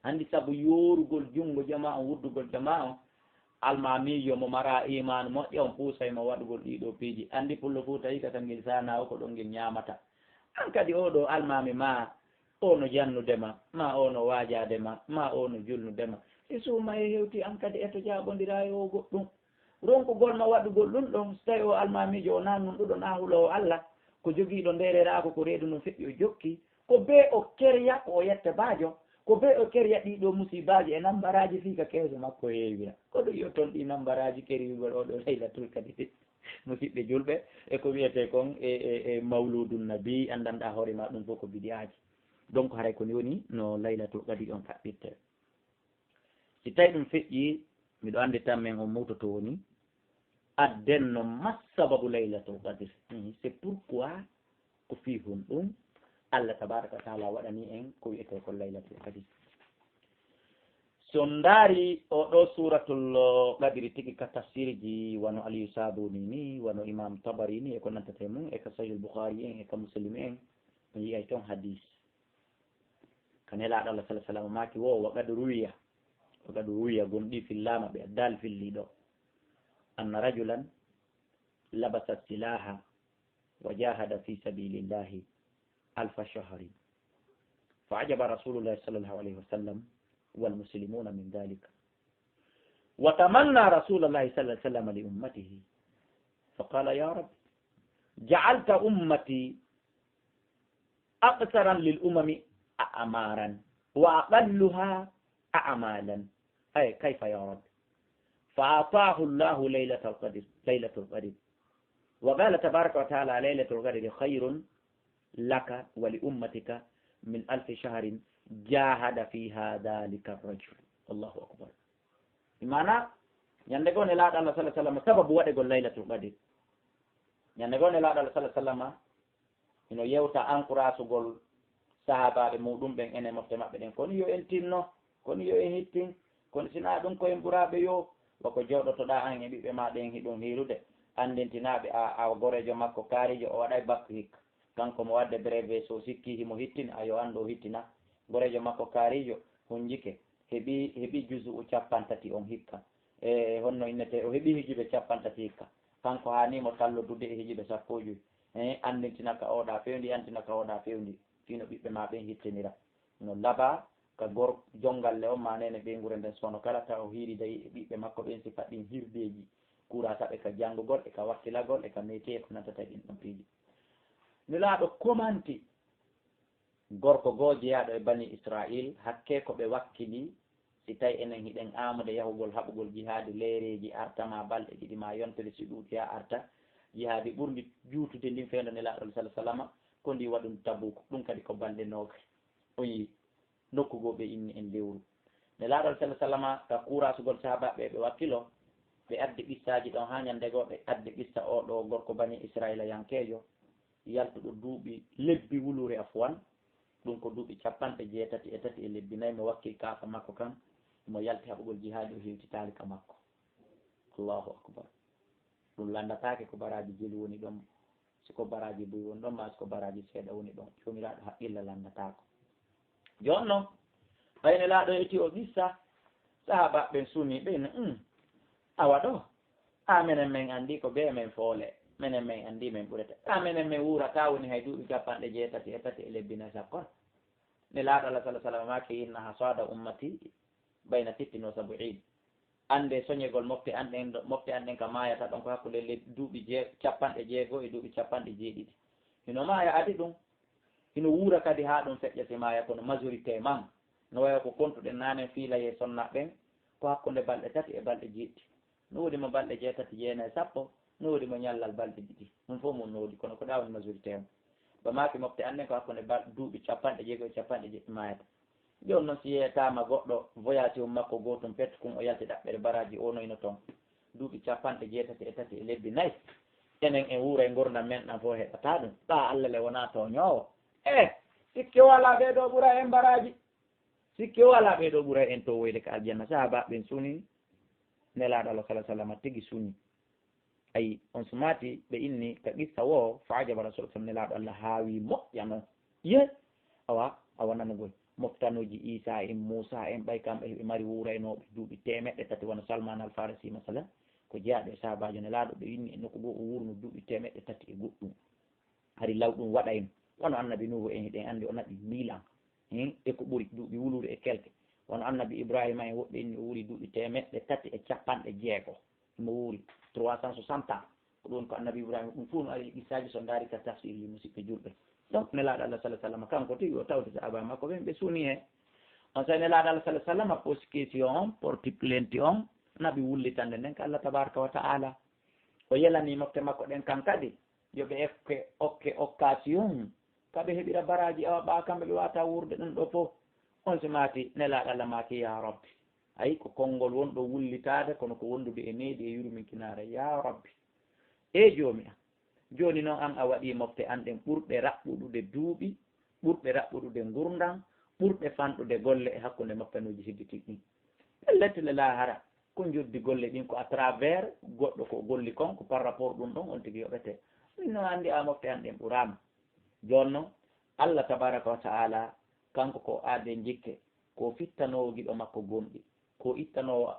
anndi sabu yoorugol junngo jamaa on, wuddugol jamaa on, almaamiijo mo maraa iimaanu moƴƴo on puusay mo waɗugol ɗii ɗoo piiji. Anndi pullo Fuuta hikka ka ngel saanaawo ko ɗon ngel ñaamata. An kadi oo ɗoo almaami maa oo no jannude ma, maa oo no waajaade ma, maa oo no julnude ma. Si suuma e hewti an kadi e to jaaɓondiraa e o goɗɗum. Ronkugol ma waɗugol ɗum ɗon, si tawi o almaamiijo o naa nunɗuɗo naa huloowo Alla, ko jogiiɗo ndeereraaku ko reedu ndun feƴƴi o jokki, ko bee o kerya ko o yetta baajo, ko bee o kerya ɗii ɗoo musiibaaji e nambaraaji fii ka keeso makko heewira. Ko ɗum yo ton ɗii nambaraaji keriyugol oo ɗoo Laylatul Kadiri. Musiɓɓe julɓe, e ko wi'etee kon e, e, e Mawluudun Nabi, anndanɗaa hoore maa ɗum fof ko bidi'aaji. Donc haray ko ni woni no Laylatul Kadiri on kaɓɓirtee. Si tawi ɗum feƴƴi, miɗo anndi tan men on mawto to woni, adden no ma sababu Laylatul Qadr. Mhm. C'est pourquoi ko fii honɗum Allah tabaraka wa taala waɗani en ko wi'etee ko Laylatul Qadr. Si on ndaari o ɗo Suuratul Qadri tigi ka tafsirji wano Aliyu Sabuni ni, wano Imam Tabari ni, e ko nantata e mum, e ka Sahih Bukhari en, e ka Muslim en, on yi'ay ton hadis. Ka Nelaaɗo Allah sallallahu alaihi wasallam maaki wo, wa qad ruwiya, wa qad ruwiya, gonɗi fillaama ɓe, dal filli ɗo. Anna rajulan labasa silaha wa jahada fi sabilillahi alfa shahrin. Fa ajaba Rasulullahi sallallahu alaihi wasallam wal muslimuna min dhalika. Wa tamanna Rasulullahi sallallahu alaihi wasallam li ummatihi. Fa qala, ya Rabb, ja'alta ummati أقصرا للأمم أعمارا وأقلها أعمالا. أي كيف يا رب؟ فأعطاه الله ليلة القدر، ليلة القدر. وقال تبارك وتعالى: ليلة القدر خير لك ولأمتك من ألف شهر جاهد فيها ذلك الرجل. الله أكبر. Maana, ñande goo Nelaaɗo Allah sallallahu alaihi wasallam, sababu waɗegol Laylatul Qadr. Ñande goo Nelaaɗo Allah sallallahu alaihi wasallam, hino yewta encouragugol sahaabaaɓe muuɗum ɓen, enen mofte maɓɓe ɗen. Kono yo en tinno, kono yo en hittin, kono si naa ɗum ko en ɓuraaɓe yo, bako jooɗotoɗaa an e ɓiɓɓe maa ɗen hiɗum hiirude, anndintinaa ɓe a, a goreejo makko kaariijo, o waɗay bac hikka. Kanko mo waɗde brevet, so sikkii himo hittini, a yo anndu o hittina. Goreejo makko kaariijo hunjike, heɓi, heɓi juzu'u cappanɗe tati on hikka. E honno innete, o heɓi hijuɓe cappanɗe tati hikka. Kanko haani mo tallodude e hijuɓe sappo e jowi. E anndintina ka oɗa fewndi, anndina ka oɗa fewndi. Fii no ɓiɓɓe maa ɓen hittinira. No laba ka gor-, jongalle on maa neene ɓeynguure nden, sono kala tawa o hiirida e ɓiɓɓe makko ɓen sifa ɗin hirdeeji. Kuura saɓe ka janngugol, e ka wakkilagol, e ka métier, e ko nantata e ɗin ɗon piiji. Nelaaɗo komanti gorko goo jeyaaɗo e Bani Israil, hakkee ko ɓe wakkili, si tawi enen hiɗen aamude yahugol haɓugol jihaadi, leereeji arta maa balɗe ɗiɗi maa yontere si ɗuuɗi haa arta, jihaadi ɓurndi juutude ndin fewndo Nelaaɗo sallallahu alaihi wasallam, ko ndi waɗundi Tabuk, ɗum kadi ko balɗe noogay. On yi'i, nokku goo ɓe inni en lewru. Nelaaɗo sallallahu alaihi wasallam ka kuurasugol sahaabaaɓe ɓe wakkilo, ɓe addi qissaaji ɗon haa ñande goo ɓe addi qissa oo ɗoo gorko Bani Israila yankeejo, yaltuɗo duuɓi lebbi wuluure afwan, ɗum ko duuɓi cappanɗe jeetati e tati e lebbi nayi, mo wakkili kaafa makko kan, mo yalti haɓugol jihaadi, o hewtitaali ka makko. Allahu akbar. Ɗum lanndataake ko baraaji jelu woni ɗon, si ko baraaji buy woni ɗon, maa si ko baraaji seeɗa woni ɗon, Joomiraaɗo haqqilla lanndataako. Jooni non, ɓay Nelaaɗo eti o qissa, sahaabaaɓe ɓen suni, ɓe inni, "Um, awa ɗoo, a menen men anndi ko bee men foole, menen men anndi men ɓurete. A menen men wuurata woni hay duuɓi cappanɗe jeetati e tati e lebbi nayi sakkon." Nelaaɗo Allah sallallahu alaihi wasallam maaki, "Inna hasada ummati bayna sittin wa sab'in." Annde soñegol mofte an ɗen ɗo, mofte an ɗen ka maayata ɗon ko hakkunde le-, duuɓi jee-, cappanɗe jeego e duuɓi cappanɗe jeeɗiɗi. Hino maaya adi ɗum, hino wuura kadi haa ɗum feƴƴa si maaya, kono majorité man, no wayi ko kontuɗen naanen fiilayee sonna ɓen, ko hakkunde balɗe tati e balɗe jeeɗiɗi. No woodi mo balɗe jeetati, jeenayi, sappo, no woodi mo ñallal balɗe ɗiɗi. Ɗum fof mo no woodi, kono ko ɗa woni majorité on. Ba maaki mofte an ɗen ko hakkunde bal-, duuɓi cappanɗe jeego e cappanɗe jeeɗiɗi maayata. Jooni non si yeetaama goɗɗo voyage um makko gootum pet kun o yalti ɗaɓɓere baraaji o noyno toon. Duuɓi cappanɗe jeetati e tati e lebbi nayi. Enen en wuuray ngurndan men ɗan fof heɓataa ɗum. Ɗa Allah le wonaa tooñoowo. Eh, sikke walaa ɓee ɗoo ɓura en baraaji. Sikke walaa ɓee ɗoo ɓura en to woyde ka aljanna. Sahaabaaɓe ɓen suni Nelaaɗo Allah sallallahu alaihi wasallam tigi suni. Ayi, on sumaati ɓe inni ka qissa woo, fa ajaba Rasul sallam, Nelaaɗo Allah haawi moƴƴa non. Ye, awa, awa nanugol. Moftanooji Iisaa en, Muusaa en, ɓay kamɓe heɓe mari wuuraynooɓe duuɓi teemeɗɗe tati, wano Salman Al Farisi, masalan, ko jeyaaɗo e sahaabaajo Nelaaɗo, ɓe inni e nokku goo o wuurno duuɓi teemeɗɗe tati e goɗɗum. Hari law ɗum waɗayno. Wano Annabi Nuuhu en, hiɗen anndi o naɓi mille ans. Hin, e ko ɓuri duuɓi wuluure e kelke. Won annabi Ibrahima en woɓɓe inni o wuuri duuɓi teemeɗɗe tati e capanɗe jeego. Mo wuuri trois cent soixante ans. Ko ɗum ko annabi Ibrahima, ɗum fof no ari e qissaaji so ndaari ka tafsir, yi musidɓe julɓe. Donc, nelaaɗo Allah sallallahu alaihi wasallam, kanko tigi o tawti sahaaba makko ɓen, ɓe suuni he. On saa'i nelaaɗo Allah sallallahu alaihi wasallam posi question on, porti plainte on, naɓi wullitande nden ka Allah tabaraka wa ta'ala. O yelani mofte makko ɗen kan kadi, yo ɓe ekke, okke occasion, ka ɓe heɓira baraaji, awa ɓaa kamɓe ɓe waata wuurde ɗum ɗo fof. On si maati nelaaɗo Allah maaki, "Ya Rabbi." Ayi, ko konngol wonɗo wullitaade, kono ko wondude e needi e yurminkinaare. "Ya Rabbi, e Joomi am, jooni noon an a waɗii mofte an ɗen ɓurɗe raɓɓuɗude duuɓi, ɓurɗe raɓɓuɗude ngurndan, ɓurɗe fanɗude golle e hakkunde moftanuuji hidditiiɗi ɗin. Pellet, le laahara, ko njoddi golle ɗin ko à travers goɗɗo ko golli kon, ko par rapport ɗum ɗon on tigi yoɓete. Min no anndi a mofte an ɗen ɓuraama." Jooni noon, Allah tabaraka wa ta'ala, kanko ko aade jikke, ko fittanoowo giɗo makko gomɗi, ko ittanoowo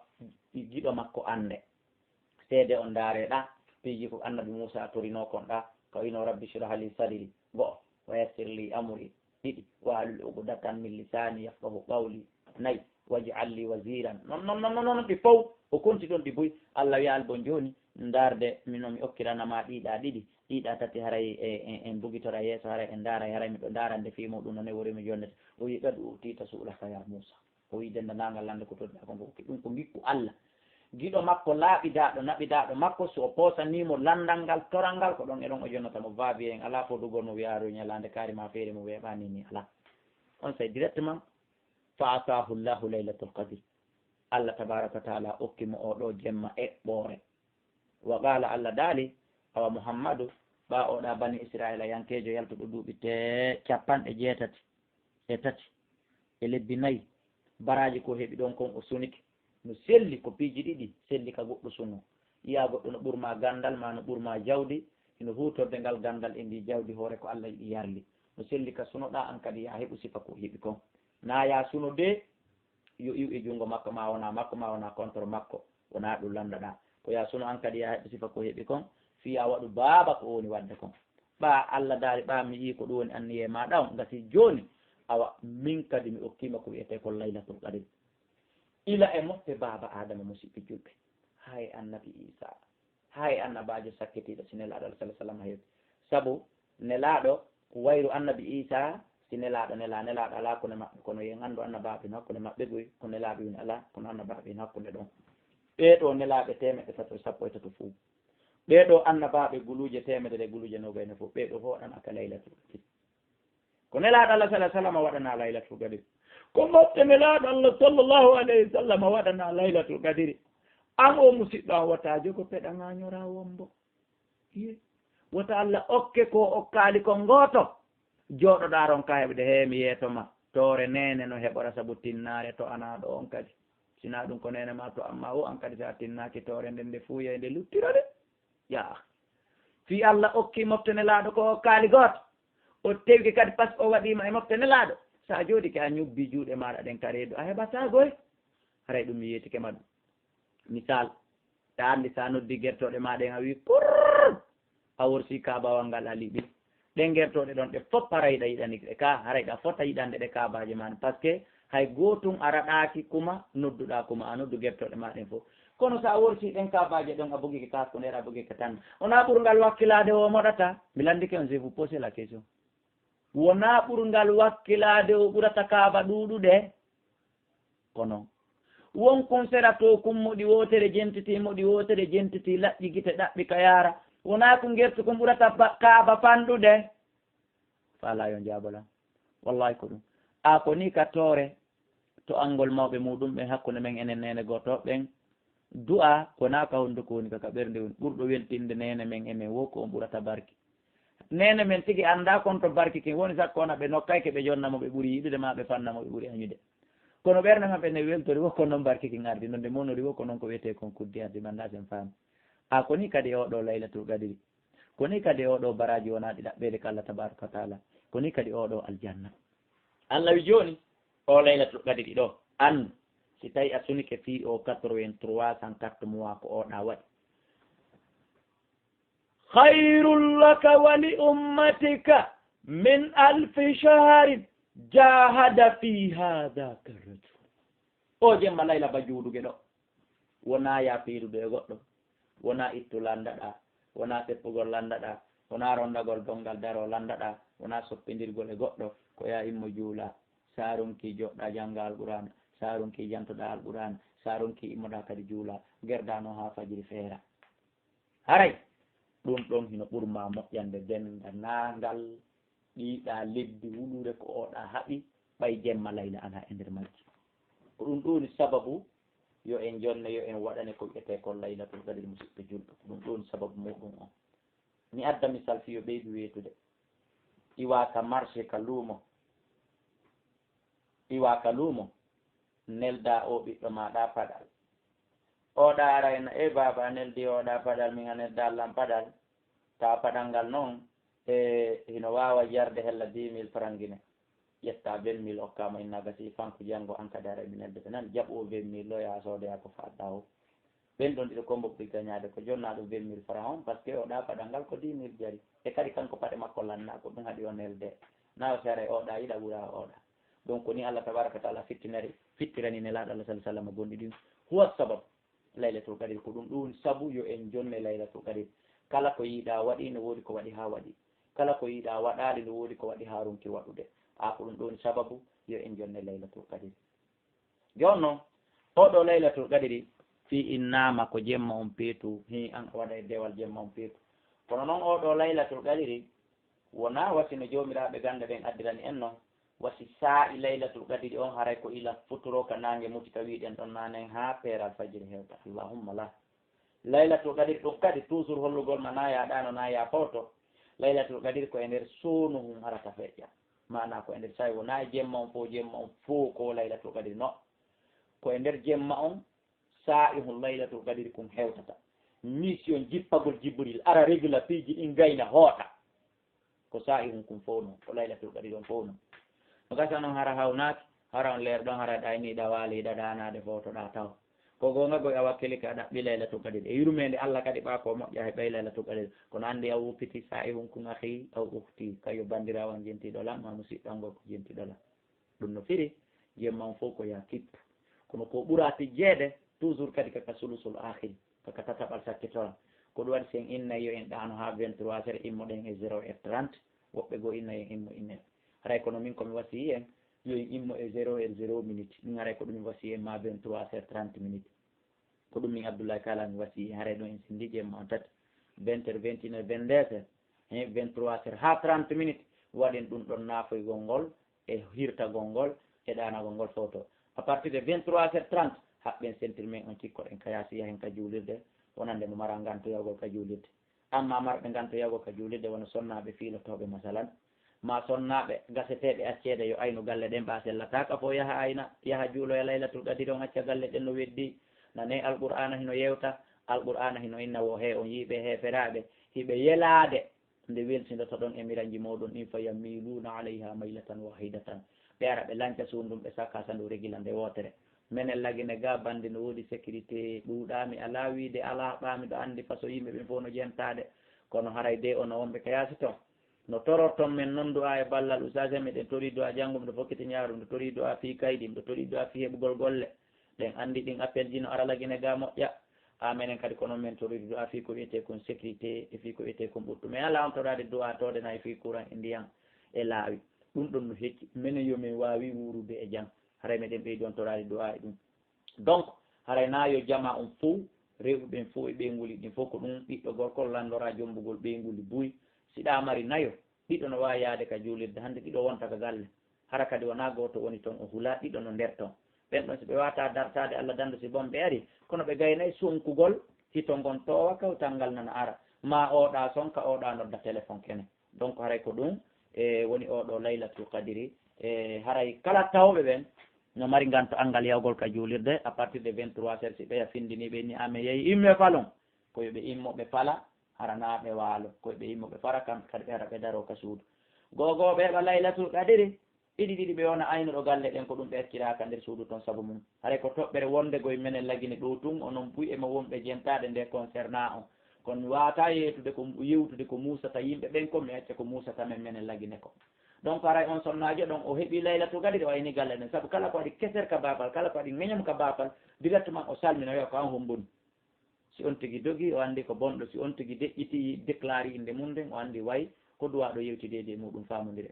giɗo makko annde. Seede on ndaare ɗa, piiji ko annabi Muusa torinoo kon ɗa, ka wino, "Rabbi shrah li sadri", go'o, "wa yassir li amri", ɗiɗi, "wahlul uqdatan min lisani yafqahu qawli", nayi, "waj'al li waziran." Non, non, non, non, non, ɗi fow, o konti ɗon ɗi buy. Allah wi'a, "Albon jooni, ndaarde, mino mi okkirana ma ɗiɗa ɗiɗi, ɗiɗa tati, haray e, e, en bugitora yeeso, haray en ndaaray, haray miɗo ndaarande fii muɗum, no ne wori mi jonnete." O wi'i, "Qad utita su'laka ya Muusa." O wi'i, "Denndaangal lannde ko toɗɗaa kon ko okki." Ɗum ko ngikku Allah. Giɗo makko laaɓidaaɗo, naɓidaaɗo makko, so o poosanii mo lanndal ngal, toral ngal, ko ɗon e ɗon o jonnata mo. Vaabi en alaa fodugol mo wi'aaru ñalaande kaari ma feere mo weeɓaani ni alaa. On saa'i directement, fa ataahu Allahu laylatul qadr. Allah tabaraka wa taala okki mo o ɗo jemma eɓɓoore. Wa qaala, Allah daali, awa Muhammadu, ɓaa oɗa bani Israila yankeejo yaltuɗo duuɓi te capanɗe jeetati e tati e lebbi nayi, baraaji ko heɓi ɗon kon o sunike. No selli ko piiji ɗiɗi selli ka goɗɗo suno. Yi'a goɗɗo no ɓurma gandal ma no ɓurma jawdi, hino huutorde ngal gandal e ndi jawdi hoore ko Allah yiɗi yarli. No selli ka sunoɗa an kadi ya heɓu sifa ko heɓi kon. Na ya suno de, yo iw e junngo makko, ma wona makko, ma wona contre makko, wona ɗum lanndaɗaa. Ko ya suno an kadi ya heɓi sifa ko heɓi kon, fii ya waɗu baaba ko woni waɗde kon. Ɓaa Allah daali, ɓaa mi yii ko ɗum woni anniyee maaɗa on, ngati jooni, awa, min kadi mi okkiima ko wi'etee ko Laylatul Qadri. Ila e moƴƴe baaba Aadama, musiɓɓe julɓe, haa e Annabi Iisaa, haa e annabaajo sakkitiiɗo, si Nelaaɗo Allah sallallahu alaihi wasallam heewi. Sabu Nelaaɗo wayru Annabi Iisaa, si Nelaaɗo nelaa, Nelaaɗo alaa ko ne maɓɓe, kono yen anndu annabaaɓe no hakkunde maɓɓe goy, ko nelaaɓe woni alaa, kono annabaaɓe no hakkunde ɗon. Ɓee ɗoo nelaaɓe teemeɗɗe tato e sappo e tato fof. Ɓee ɗoo annabaaɓe guluuje teemedere e guluuje noogay no fof, ɓee ɗoo fof waɗana ka Laylatul Qadri. Ko Nelaaɗo Allah sallallahu alaihi wasallam waɗana Laylatul Qadri. Ko moƴƴe Nelaaɗo Allah sallallahu alaihi wasallam waɗana Laylatul Qadri. An o musiɗɗo an, wota jogo peɗa ŋaañora wombo. Iye. Wota Allah okke ko okkaali kon gooto. Jooɗoɗaa ronka heɓde, hee, mi yeeto ma. Toore neene no heɓora sabu tinnaare to anaaɗo on kadi. Sinaa ɗum ko neene ma to amma o, an kadi sa tinnaaki toore nden nde fuuyay nde luttira de. Yaa. Fii Allah okki mofte Nelaaɗo ko okkaali gooto. O tewke kadi par ce que o waɗiima e mofte Nelaaɗo. Sa jooɗike a ñubbi juuɗe maaɗa ɗen ka reedu, a heɓataa goy. Haray ɗum mi yeetike ma ɗum. Misal, ta anndi sa noddi gertooɗe ma ɗen a wi kurr, a worsi kaabawal ngal a liɓi. Ɗen gertooɗe ɗon ɗe fof haray ɗa yiɗani ɗe ka, haray ɗa fota yiɗande ɗe kaabaaje ma ɗen. Par ce que hay gootum a raɗaaki kuma nodduɗaa kuma, a noddu gertooɗe ma ɗen fof. Kono sa worsi ɗen kaabaaje ɗon a bugike ka ko nder a bugike tan. Wonaa ɓurngal wakkilaade o moɗata? Mi lanndike on, je vous pose la question. Wonaa ɓurngal wakkilaade o ɓurata kaaba ɗuuɗude? Kono won kun sera to kun moɗi wootere jentiti, moɗi wootere jentiti, laƴƴi gite ɗaɓɓi ka yaara. Wonaa kun gertu kun ɓurata ba-, kaaba fanɗude? Faalaa yo njaabolan. Wallahi ko ɗum. A ko ni ka toore to anngol mawɓe muɗum ɓen hakkunde men enen neene gooto ɓen. Du'a ko naa ka hunduko woni ka, ka ɓernde woni. Ɓurɗo weltinde neene men e men wo ko on ɓurata barki. Neene men tigi anndaa kon to barki kin woni, sakko wona ɓe nokkayke ɓe jonna mo ɓe ɓuri yiɗude maa ɓe fanna mo ɓe ɓuri añude. Kono ɓernde maɓɓe ne weltori wo ko non barki kin ardi, non nde monori wo ko non ko wiyetee kon kuddi ardi, mi anndaa sen faami. A ko ni kadi e oɗo Laylatul Qadri. Ko ni kadi e oɗo baraaji wonaaɗi ɗaɓɓeede ka Allah tabaraka wa taala. Ko ni kadi oɗo aljanna. Allah wi jooni, o Laylatul Qadri ɗo, an, si tawi a sunike fii o quatre-vingt-trois cent quatre mois ko oɗa waɗi. خير لك ولأمتك من ألف شهر جاهد فيها ذاك الرجل. O jemma layla ba juuduge ɗo. Wonaa yaa piilude e goɗɗo. Wonaa ittu lanndaɗaa. Wonaa seppugol lanndaɗaa. Wonaa ronndagol donngal daroo lanndaɗaa. Wonaa soppindirgol e goɗɗo. Ko yaa immo juulaa. Saa ronkii jooɗɗaa janngaa Alqur'aana. Saa ronkii jantoɗaa Alqur'aana. Saa ronkii immoɗaa kadi juulaa. Gerdaa noon haa fajiri feera. Haray ɗum ɗoon hino ɓurmaa moƴƴande dennda naangal ɗiiɗaa lebbi wuluure ko oɗaa haɓi, ɓay jemma layla alaa e nder majji. Ko ɗum ɗooni sababu yo en jonne, yo en waɗane ko wi'etee ko laylatul qadri, musiɓɓe julɓe. Ko ɗum ɗooni sababu muuɗum on. Mi adda misal fii yo ɓeydu weetude. Iwaa ka marché, ka luumo. Iwaa ka luumo. Neldaa oo ɓiɗɗo maaɗa paɗal. Oɗaa arayna, "E baaba, a neldii oɗaa paɗal, min a neldaa lan paɗal." Tawa paɗal ngal noon, e, hino waawa jarde hella dix mille francs Guinée. Ƴettaa vingt mille okkaa mo, inna gasii fanko, janngo an kadi aray mi neldete. Nan jaɓu o vingt mille ɗo, yaa soodoyaa ko faɗɗaa o. Ɓen ɗon ɗiɗo ko mbo ɓuri gañaade ko jonnaaɗo vingt mille francs on, parce que oɗaa paɗal ngal ko dix mille jari. E kadi kanko paɗe makko lannaa, ko ɗum haɗi o nelde. Na o si aray oɗaa yiɗa ɓura oɗaa. Donc ko ni Allah tabaraka wa taala fittinari, fittirani Nelaaɗo Allah sallallahu alaihi wasallam gonɗi ɗin. Huwa sabab. Laylatul Qadri ko ɗum ɗum sabu yo en jonne Laylatul Qadri. Kala ko yiɗaa waɗi, no woodi ko waɗi haa waɗi. Kala ko yiɗaa waɗaali, no woodi ko waɗi haa ronki waɗude. A ko ɗum ɗum sababu yo en jonne Laylatul Qadri. Jooni noon, oɗo Laylatul Qadri fii innaama ko jemma on peetu, hii an a waɗa e dewal jemma on peetu. Kono noon oɗo Laylatul Qadri wonaa wasi no joomiraaɓe gannde ɓen addirani en noon, wasi saa'i Laylatul Qadri on haray ko ila futuro ka naange muti ka wi'ɗen ɗon naane haa peeral fajiri hewta. Allahumma la. Laylatul Qadri ɗum kadi toujours hollugol ma na yaa ɗaano na yaa fawto. Laylatul Qadri ko e nder soono hun arata feƴƴa. Maanaa ko e nder saa'i wonaa e jemma on fow, jemma on fow ko Laylatul Qadri no. Ko e nder jemma on saa'i hun Laylatul Qadri kun hewtata. Mission jippagol Jibril, ara regula piiji ɗin gayna hoota. Ko saa'i hun kun fow non, ko Laylatul Qadri on fow non. No gasa non hara hawnaaki, hara on leer ɗon, hara ɗayniiɗa waaliiɗa ɗaanaade fowtoɗaa taw. Ko goonga goy a wakkilike a ɗaɓɓi Laylatul Qadri. E yurmeende Allah kadi ɓaa ko moƴƴa heɓay Laylatul Qadri. Kono anndi a wuppiti saa'i hun kun akhi, aw ukhti, kayo banndiraawo an jentiiɗo lan, ma musiɗɗo an gorko jentiiɗo lan. Ɗum no firi, jemma on fow ko yaa kippu. Kono ko ɓura tijjeede, toujours kadi kaka sulusul akhir, kaka tataɓal sakkitoral. Ko ɗum waɗi si en innay yo en ɗaano haa vingt-trois heures, immoɗen e zéro heure trente, woɓɓe goo innay en immo inne. Haray kono min ko mi wasiyii en, yo en immo e zéro heure zéro minute. Ɗum haray ko ɗum mi wasiyii en ma vingt-trois heures trente minutes. Ko ɗum min Abdullahi kaalaa mi wasiyii en, haray ɗum en senndi jemma on tati. Vingt heures, vingt et une heures, vingt-deux heures, hein, vingt-trois heures haa trente minutes, waɗen ɗum ɗon naafoygol ngol, e hirtagol ngol, e ɗaanagol ngol fowto. À partir de vingt-trois heures trente, haɓɓen sentir men on cikkoɗen ka yaasi yahen ka juulirde, wonande mo maraa nganto yahugol ka juulirde. Amma marɓe nganto yahugol ka juulirde wano sonnaaɓe fiilotooɓe masalan, ma sonnaaɓe gaseteeɓe acceede yo aynu galle ɗen ɓaa sellataaka fow yaha ayna, yaha juuloya Laylatul Qadri on acca galle ɗen no weddii. Nanee Alqur'aana hino yewta, Alqur'aana hino inna wo hee on yiiɓe heeferaaɓe, hiɓe yelaade. Nde welsindotoɗon e miranji mooɗon ɗin, fa yamiluuna alayha maylatan wahidatan. Ɓe ara ɓe lanca suundum, ɓe sakka sandu regila nde wootere. Menen Lagine ga bannde no woodi sécurité ɗuuɗaa, mi alaa wiide alaa, ɓaa miɗo anndi façon yimɓe ɓen fow no jentaade. Kono haray de ono wonɓe ka yaasi ton. No tororton men non du'a e ballal ustaas en, miɗen torii du'a janngo, miɗo fokkiti ñaaru, miɗo torii du'a fii kaydi, miɗo torii du'a fii heɓugol golle. Ɗen anndi ɗin appel ji no ara Lagine ga moƴƴa. A menen kadi ko non men toriri du'a fii ko wi'etee kon sécurité e fii ko wi'etee kon ɓuttu. Mais alaa on toraade du'a toode na e fii courant e ndiyan e laawi. Ɗum ɗon no hecci. Menen yo men waawi wuurude e jam. Haray meɗen ɓeydi on toraade du'a e ɗum. Donc, haray na yo jamaa on fow, rewɓe ɓen fow e ɓeynguuli ɗin fow, ko ɗum ɓiɗɗo gorko lanndora jommbugol ɓeynguuli buy. Si ɗa mari nayo, ɓiɗɗo no waawi yaade ka juulirde hannde, ɗiɗo wonta ka galle. Hara kadi wonaa gooto woni ton o hulaa, ɗiɗo no nder ton. Ɓen ɗon si ɓe waawataa dartaade Alla danndo si bonɓe arii, kono ɓe gaynay sonkugol hito ngon toowa kawtal ngal nana ara. Maa ooɗa sonka, ooɗa nodda telefon kene. Donc haray ko ɗum, e, woni ooɗo Laylatul Qadiri. E, haray kala tawɓe ɓen no mari nganto anngal yahugol ka juulirde à partir de vingt-trois heures, si ɓeya findinii ɓe ni amen yehi imme falon. Ko yo ɓe immo ɓe fala, hara naa ɓe waalo. Ko yo ɓe immo ɓe fala, kamɓe kadi ɓe hara ɓe daroo ka suudu. Googooɓe heɓa Laylatul Qadiri, ɗiɗi ɗiɗi ɓe wona aynuɗo galle ɗen, ko ɗum ɓe acciraaka nder suudu ton sabu mum. Haray ko toɓɓere wonde goy menen Lagine ɗoo tun, onon buy e mo wonɓe jentaaɗe nde concernaa on. Kono mi waawataa yeetude ko, yewtude ko muusata yimɓe ɓen kon, mi acca ko muusata men menen Lagine kon. Donc haray on sonnaajo ɗon o heɓi Laylatul Qadri, o ayni galle ɗen. Sabu kala ko waɗi keser ka baafal, kala ko waɗi ŋeñam ka baafal, directement o salmina, wiya ko an homboni. Si on tigi dogi, o anndi ko bonɗo. Si on tigi deƴƴiti, déclare innde mum nden, o anndi way ko duwaaɗo yewtideede e muɗum, faamondire.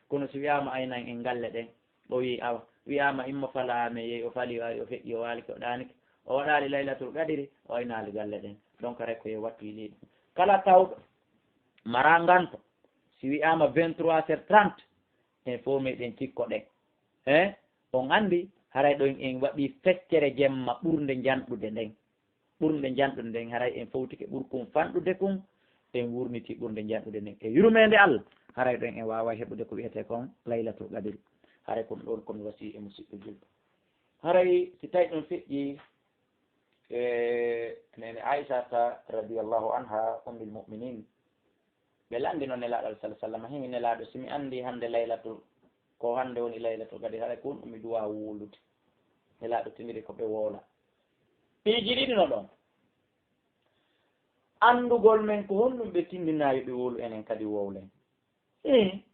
Kono si wiyaama aynan en galle ɗen, o wi'i awa, wiyaama immo falaa, mi yehi, o fali, o ari, o feƴƴi, o waalike, o ɗaanike, o waɗaali Laylatul Qadri, o aynaali galle ɗen. Donc haray ko yo wattu yili ɗum. Kala tawɗo maraa nganto, si wiyaama vingt-trois heures trente, en fof meɗen cikko ɗen. Hein? On anndi, haray ɗon en waɗi feccere jemma ɓurnde njanɗude nden. Ɓurnde njanɗude nden, haray en fowtike ɓurkun fanɗude kun, en wurniti ɓurnde njanɗude nden. E yurmeende Allah, haray ɗon en waaway heɓude ko wiyetee kon Laylatul Qadri. Haray kon ɗon ko mi wasii e musiɗɗo julɗo. Haray si tawi ɗum feƴƴi, e, nene Aysata radiyallahu anha, ummil mu'minin, ɓe lanndino Nelaaɗo, alayhi salatu wassalam, himi Nelaaɗo, si mi anndi hannde Laylatul, ko hannde woni Laylatul Qadri, haray ko honɗum mi duwa wowlude? Nelaaɗo tiniri ko ɓe wowla. Piiji ɗiɗi no ɗon. Anndugol men ko honɗum ɓe tinndinaa yo ɓe wowlu, enen kadi wowlen. Ii,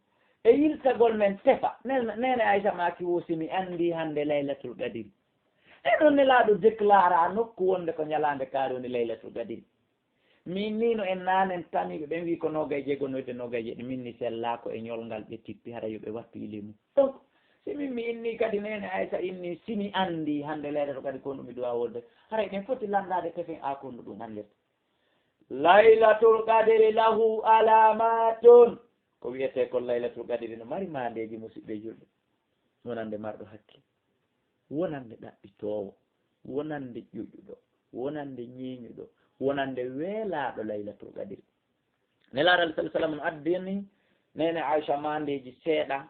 e yiltagol men tefa. Nene, nene Aysa maaki wo si mi anndi hannde Laylatul Qadri. E ɗon Nelaaɗo déclara nokku wonde ko ñalaande kaari woni Laylatul Qadri. Min ni no en naanen tamiiɓe ɓen wii ko noogay jeego noyde noogay jeeɗi, min ni sellaa ko e ñolngal ɓe tippi, hara yo ɓe wattu yili mum. Donc, si min mi inni kadi nene Aysa inni, si mi anndi hannde Laylatul Qadri ko honɗum mi duwa wolde, hara eɗen foti lanndaade tefen a ko honno ɗum anndirta. Laylatul Qadri lahu alamatun. Ko wiyetee kon Laylatul Qadri no mari maandeeji, musiɓɓe julɓe. Wonande marɗo hakke, wonande ɗaɓɓitoowo, wonande ƴuƴuɗo, wonande ñeeñuɗo, wonande weelaaɗo Laylatul Qadri. Nelaaɗo alayhi salaam no addani nene Aysa maandeeji seeɗa,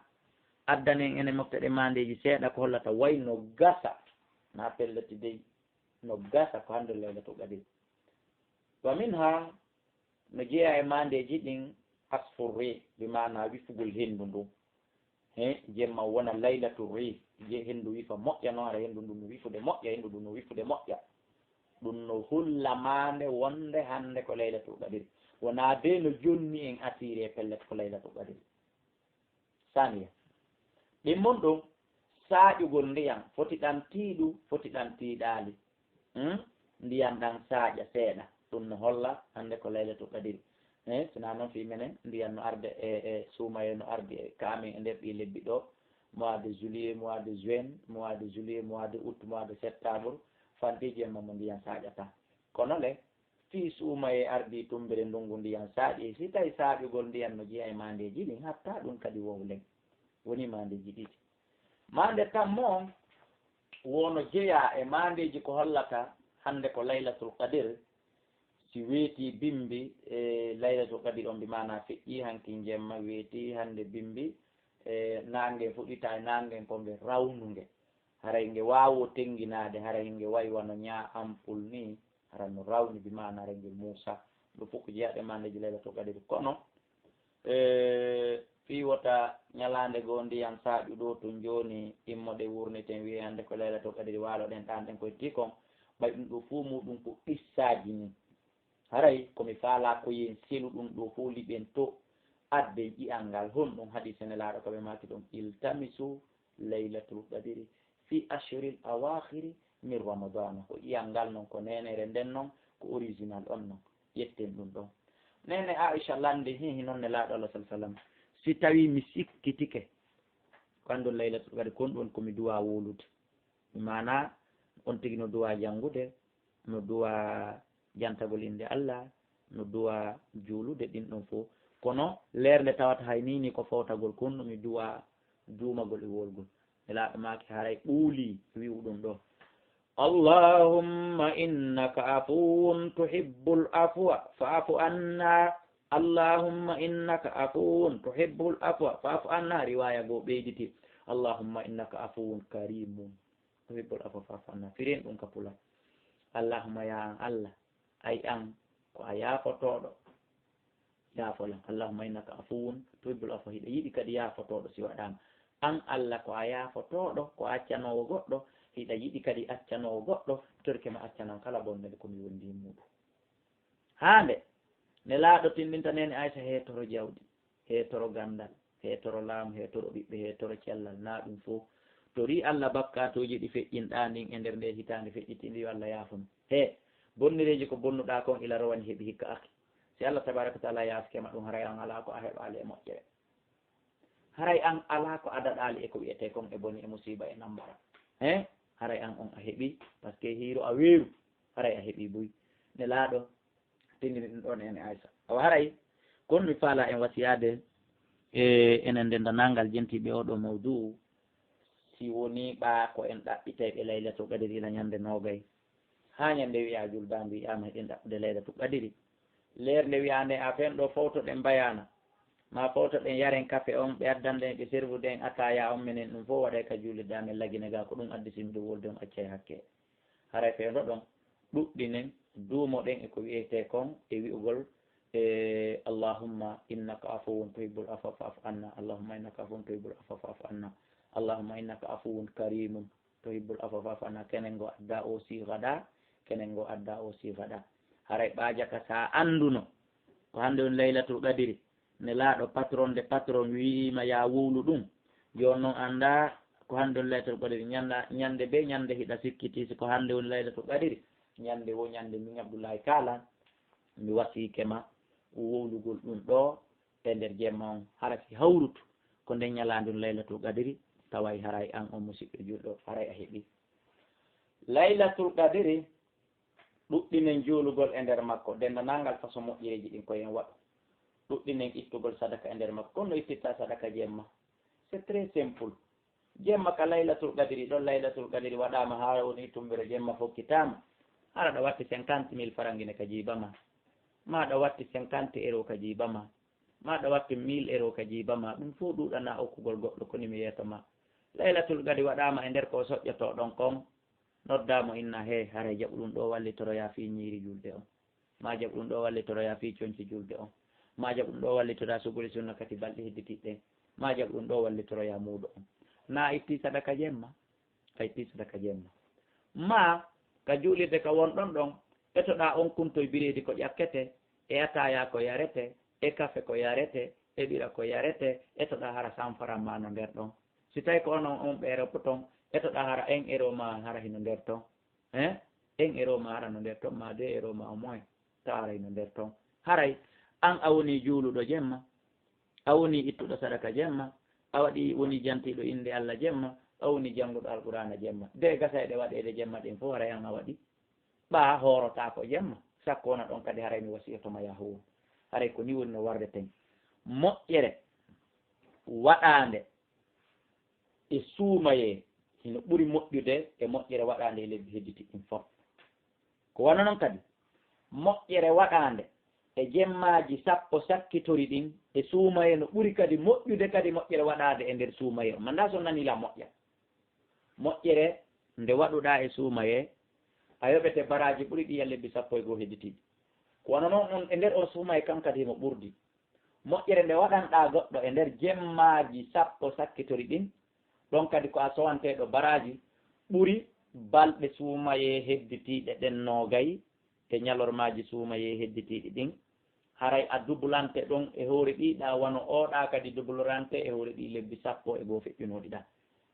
addanen enen mofte ɗe maandeeji seeɗa ko hollata way no gasa, na pellati dey, no gasa ko hannde Laylatul Qadri. Wa minha, no jeyaa e maandeeji ɗin asfur rih, bi maana wifugol henndu ndun. He, jemma wona laylatul rih, je henndu wifa moƴƴa non, hara henndu ndun no wifude moƴƴa, henndu ndun no wifude moƴƴa. Ɗum no hulla maande wonde hannde ko Laylatul Qadri. Wonaa de no jonni en asiri e pellet ko Laylatul Qadri. Saniya. Ɗimmon ɗum, saaƴugol ndiyan, foti ɗan tiiɗu, foti ɗan tiiɗaali. Hmm? Ndiyan ɗan saaƴa seeɗa. Ɗum no holla hannde ko Laylatul Qadri. Eh, sinaa noon fii menen, ndiyan no arde e, e suumayee no ardi e ka amen e nder ɗii lebbi ɗoo. Mois de juillet, mois de juin, mois de juillet, mois de août, mois de septembre, fanɗi jemma mo ndiyan saaƴata. Kono le, fii suumayee ardii tummbere ndunngu ndiyan saaƴi, si tawi saaƴugol ndiyan no jeyaa e maandeeji ɗin, hatta ɗum kadi wowlen. Woni maandeeji ɗiɗi. Maande tammo on, wo no jeyaa e maandeeji ko hollata hannde ko Laylatul Qadr, si weetii bimmbi e Laylatul Qadr on, bi maanaa feƴƴii hanki jemma, weetii hannde bimmbi, e naange fuɗitaa, e naange ko nge rawnunge. Haray nge waawoo tennginaade, haray nge wayi wano ñaa ampul nii, hara no rawni, bi maanaa haray nge muusa. Ɗum fof ko jeyaa e maandeeji Laylatul Qadr. Kono, e, fii wota ñalaande goo ndiyan saaƴu ɗoo tun jooni, immoɗen wurniten, wi'ee hannde ko Laylatul Qadr, waaloɗen ɗaanɗen koye tii kon, ɓay ɗum ɗoo fof muuɗum ko qissaaji nii. Haray ko mi faalaa ko yen selu ɗum ɗoo fof liɓen to, adden ƴi'al ngal, honɗum hadiise Nelaaɗo ko ɓe maaki ɗum, iltamisu laylatul qadri fi ashril awaakhiri min ramadana. Ko ƴi'al ngal non, ko neenere nden non, ko original on non. Ƴetten ɗum ɗon. Neene Aisha lanndi, hihi non Nelaaɗo Allah sallallahu alaihi wasallam. Si tawii mi sikkitike, ko anndon Laylatul Qadri, kon ɗum woni ko mi duwaa wowlude. Bi maanaa, on tigi no duwaa janngude, no duwaa jantagol innde Allah, no duwaa juulude, ɗin ɗon fof. Kono leer nde tawata hay nii nii ko fowtagol, kon no mi duwaa juumagol e wowlgol. Nelaaɗo maaki haray ɓuulii wi'u ɗum ɗoo. Allahumma innaka afuwun tuhibbul afwa fa'fu anna. Allahumma innaka afuwun tuhibbul afwa fa'fu anna. Riwaaya goo ɓeyditi. Allahumma innaka afuwun karimun tuhibbul afwa fa'fu anna. Firin ɗum ka pulal. Allahumma, ya an Allah, ay an ko a yaafotooɗo, yaafo lan. Allahumma innaka afuwun tuhibbul afwa. Hiɗa yiɗi kadi yaafotooɗo si waɗaama. An Allah ko a yaafotooɗo, ko a accanoowo goɗɗo, hiɗa yiɗi kadi accanoowo goɗɗo, torke ma accanan kala bonnde ko mi wondi e muuɗum. Haa nde Nelaaɗo tinndinta neene Aysa heetoro jawdi, heetoro ganndal, heetoro laamu, heetoro ɓiɓɓe, heetoro cellal, naa ɗum fof. Torii Allah bakkaatooji ɗi feƴƴinɗaa ndin e nder ndee hitaande feƴƴitiinde, yo Allah yaafo ma. He, bonnereeji ko bonnuɗaa kon ila rowani heɓi hikka, akhi. Si Allah tabaaraka wa taala yaafike ma ɗum, haray an alaa ko a heɓaali e moƴƴere. Haray an alaa ko a daɗaali e ko wi'etee kon e boni e musiiba e nammbara. He, haray an on a heɓii, parce que hiiro a weeru, haray a heɓii buy. Nelaaɗo tindini ɗum ɗon en Aysa. Awa haray, kon mi faalaa en wasiyaade e enen denndanangal jentiiɓe oo ɗoo mawduu, si wonii ɓaa ko en ɗaɓɓitayɓe Laylatul Qadri ila ñande noogay, haa ñande wi'aa juldaandu wi'aama eɗen ɗaɓɓude Laylatul Qadri. Leer nde wi'aa nde, a fen ɗoo fowtoɗen bayaana, maa fowtoɗen yaren kafe on, ɓe addanɗen, ɓe servude en ataaya on, menen ɗum fof waɗay ka juulirde amen Lagine gaa, ko ɗum addi si miɗo wolde on, accay hakke. Haray fewndo ɗon, ɗuɗɗinen, duumoɗen e ko wi'etee kon e wi'ugol, e, "Allahumma innaka afuwun tuhibbul afwa fa'fu anna, Allahumma innaka afuwun tuhibbul afwa fa'fu anna, Allahumma innaka afuwun karimun tuhibbul afwa fa'fu anna." Kenen ngo adda o si gada, kenen ngo adda o si gada. Haray ɓaa jaka sa annduno ko hannde woni Laylatul Qadri, Nelaaɗo patron de patron wi'ima ya wowlu ɗum. Jooni non annda ko hannde woni Laylatul Qadri, ñanda, ñande be ñande hiɗa sikkiti si ko hannde woni Laylatul Qadri. Ñande wo ñande min Abdullahi Kaala, mi wasiike ma wowlugol ɗum ɗo e nder jemma on. Hara si hawrutu ko nden ñalaande woni Laylatul Qadri, taway haray an on musiɗɗo julɗo, haray a heɓi Laylatul Qadri. Ɗuɗɗinen juulugol e nder makko, denndanangal façon moƴƴereeji ɗin ko en waɗu. Ɗuɗɗinen ittugol sadaka e nder makko, kono no ittirta sadaka jemma. C'est très simple. Jemma ka Laylatul Qadri, ɗon Laylatul Qadri waɗaama haa woni tumbere jemma fokkitaama. Hara ɗa watti cinquante mille farangi ne ka jiiba ma. Ma ɗa watti cinquante euro ka jiiba ma. Ma ɗa watti mille euro ka jiiba ma. Ɗum fof ɗuuɗana okkugol goɗɗo ko ni mi yeeso ma. Laylatul Qadri waɗaama e nder ko soƴƴotoo ɗon kon. Noddaa mo inna, "He, haray jaɓu ɗum ɗo wallitoroyaa fii ñiiri julde on. Maa jaɓu ɗum ɗo wallitoroyaa fii conci julde on. Maa jaɓu ɗum ɗo wallitoroyaa suguli sunna kati balɗe hedditiiɗe ɗen. Maa jaɓu ɗum ɗo wallitoroyaa muudo on." Na a ittii sadaka jemma? A ittii sadaka jemma. Maa ka juulirde ka wonɗon ɗon, etoɗaa on kuntoy bireedi ko ƴakkete, e ataaya ko yarete, e kafe ko yarete, e ɓira ko yarete, etoɗaa hara sanfaran maa no nder ɗon. Si tawi ko onon on ɓeere ko ton, etoɗaa hara un euro ma hara hino nder ton. Hein? Un euro ma hara no nder ton, ma deux euro ma au moins, tawa hara hino nder ton. Haray, an a woni juuluɗo jemma, a woni ittuɗo sadaka jemma, a waɗi woni jantiiɗo innde Allah jemma, a woni jannguɗo Alqur'aana jemma. De gasayɗe waɗeede jemma ɗin fof haray an a waɗi. Ɓaa hoorotaako jemma, sakko wona ɗon kadi haray mi wasiyoto ma yahuwo. Haray ko ni woni no warreten. Moƴƴere waɗaande e suumayee hino ɓuri moƴƴude e moƴƴere waɗaande e lebbi hedditi ɗin fof. Ko wano non kadi, moƴƴere waɗaande e jemmaaji sappo sakkitori ɗin e suumayee no ɓuri kadi moƴƴude kadi moƴƴere waɗaande e nder suumayee. Manda so nani la moƴƴa. Moƴƴere nde waɗuɗaa e suumayee, a yoɓete baraaji ɓuri ɗi ya lebbi sappo e goo hedditiiɗi. Ko wano non on e nder on suumayee kan kadi himo ɓurdi. Moƴƴere nde waɗanɗaa goɗɗo e nder jemmaaji sappo sakkitori ɗin, ɗon kadi ko a sowanteeɗo baraaji ɓuri balɗe suumayee hedditiiɗe ɗen noogay e ñalormaaji suumayee hedditiiɗi ɗin. Haray a dubulante ɗon e hoore ɗii ɗaa wano oo ɗaa kadi dubulorante e hoore ɗii lebbi sappo e goo feƴƴunooɗi ɗaa.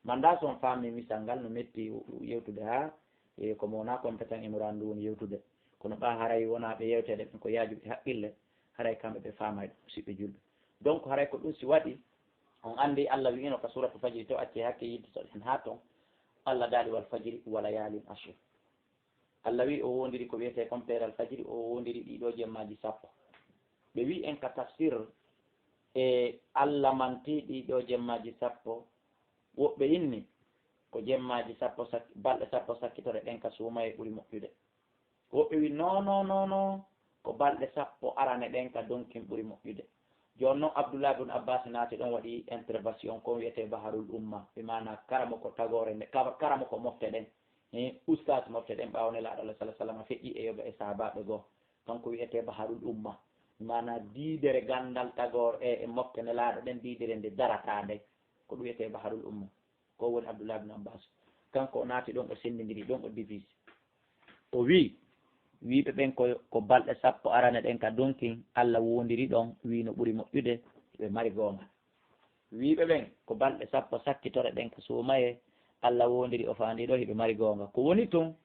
Manda so on faami misal ngal no metti yewtude haa, e, ko mo wonaa compétent e muraadu ndu woni yewtude. Kono ɓaa haray wonaa ɓe yewteeɓe ɓen ko yaajuɓe haqqille, haray kamɓe ɓe faamay ɗum, musiɓɓe julɓe. Donc haray ko ɗum si waɗi, on anndi Allah wi'ino ka suuratu Fajri to acce hakke yidde so ɗen haa ton, Allah daali, "Wal fajri wa layaalin ashur." Allah wi'i o wondiri ko wi'etee kon peeral fajiri, o wondiri ɗii ɗoo jemmaaji sappo. Ɓe wi'i en ka tafsir, e Allah manti ɗii ɗoo jemmaaji sappo, woɓɓe inni ko jemmaaji sappo sak-, balɗe sappo sakkitore ɗen ka suumayee ɓuri moƴƴude. Woɓɓe wi'i, "Non, non, non, non, ko balɗe sappo arane ɗen ka donkin ɓuri moƴƴude." Jooni non Abdullah ibn Abbas naati ɗon waɗi intervention ko wi'etee Baharul Umma, bi maana karamoko tagoore nde, kaba-, karamoko mofte ɗen. He, ustaas mofte ɗen ɓaawo Nelaaɗo Allah sallallahu alaihi wasallam feƴƴi e yoga e sahabaaɓe goo. Kanko wi'etee Baharul Umma. Maanaa diidere ganndal tagoor e, e mofte Nelaaɗo ɗen, diidere nde darataa nde. Ko ɗum wi'etee Baharul Umma. Ko woni Abdullah ibn Abbas. Kanko o naati ɗon, o senndindiri ɗon, o divise. O wi'i, wi'ɓe ɓen ko, ko balɗe sappo arane ɗen ka donkin, Allah wondiri ɗon, wi'i no ɓuri moƴƴude, ɓe mari goonga. Wiiɓe ɓen ko balɗe sappo sakkitore ɗen ka suumaye, Alla woondiri o faandi ɗo hiɓe mari goonga. Ko woni tun,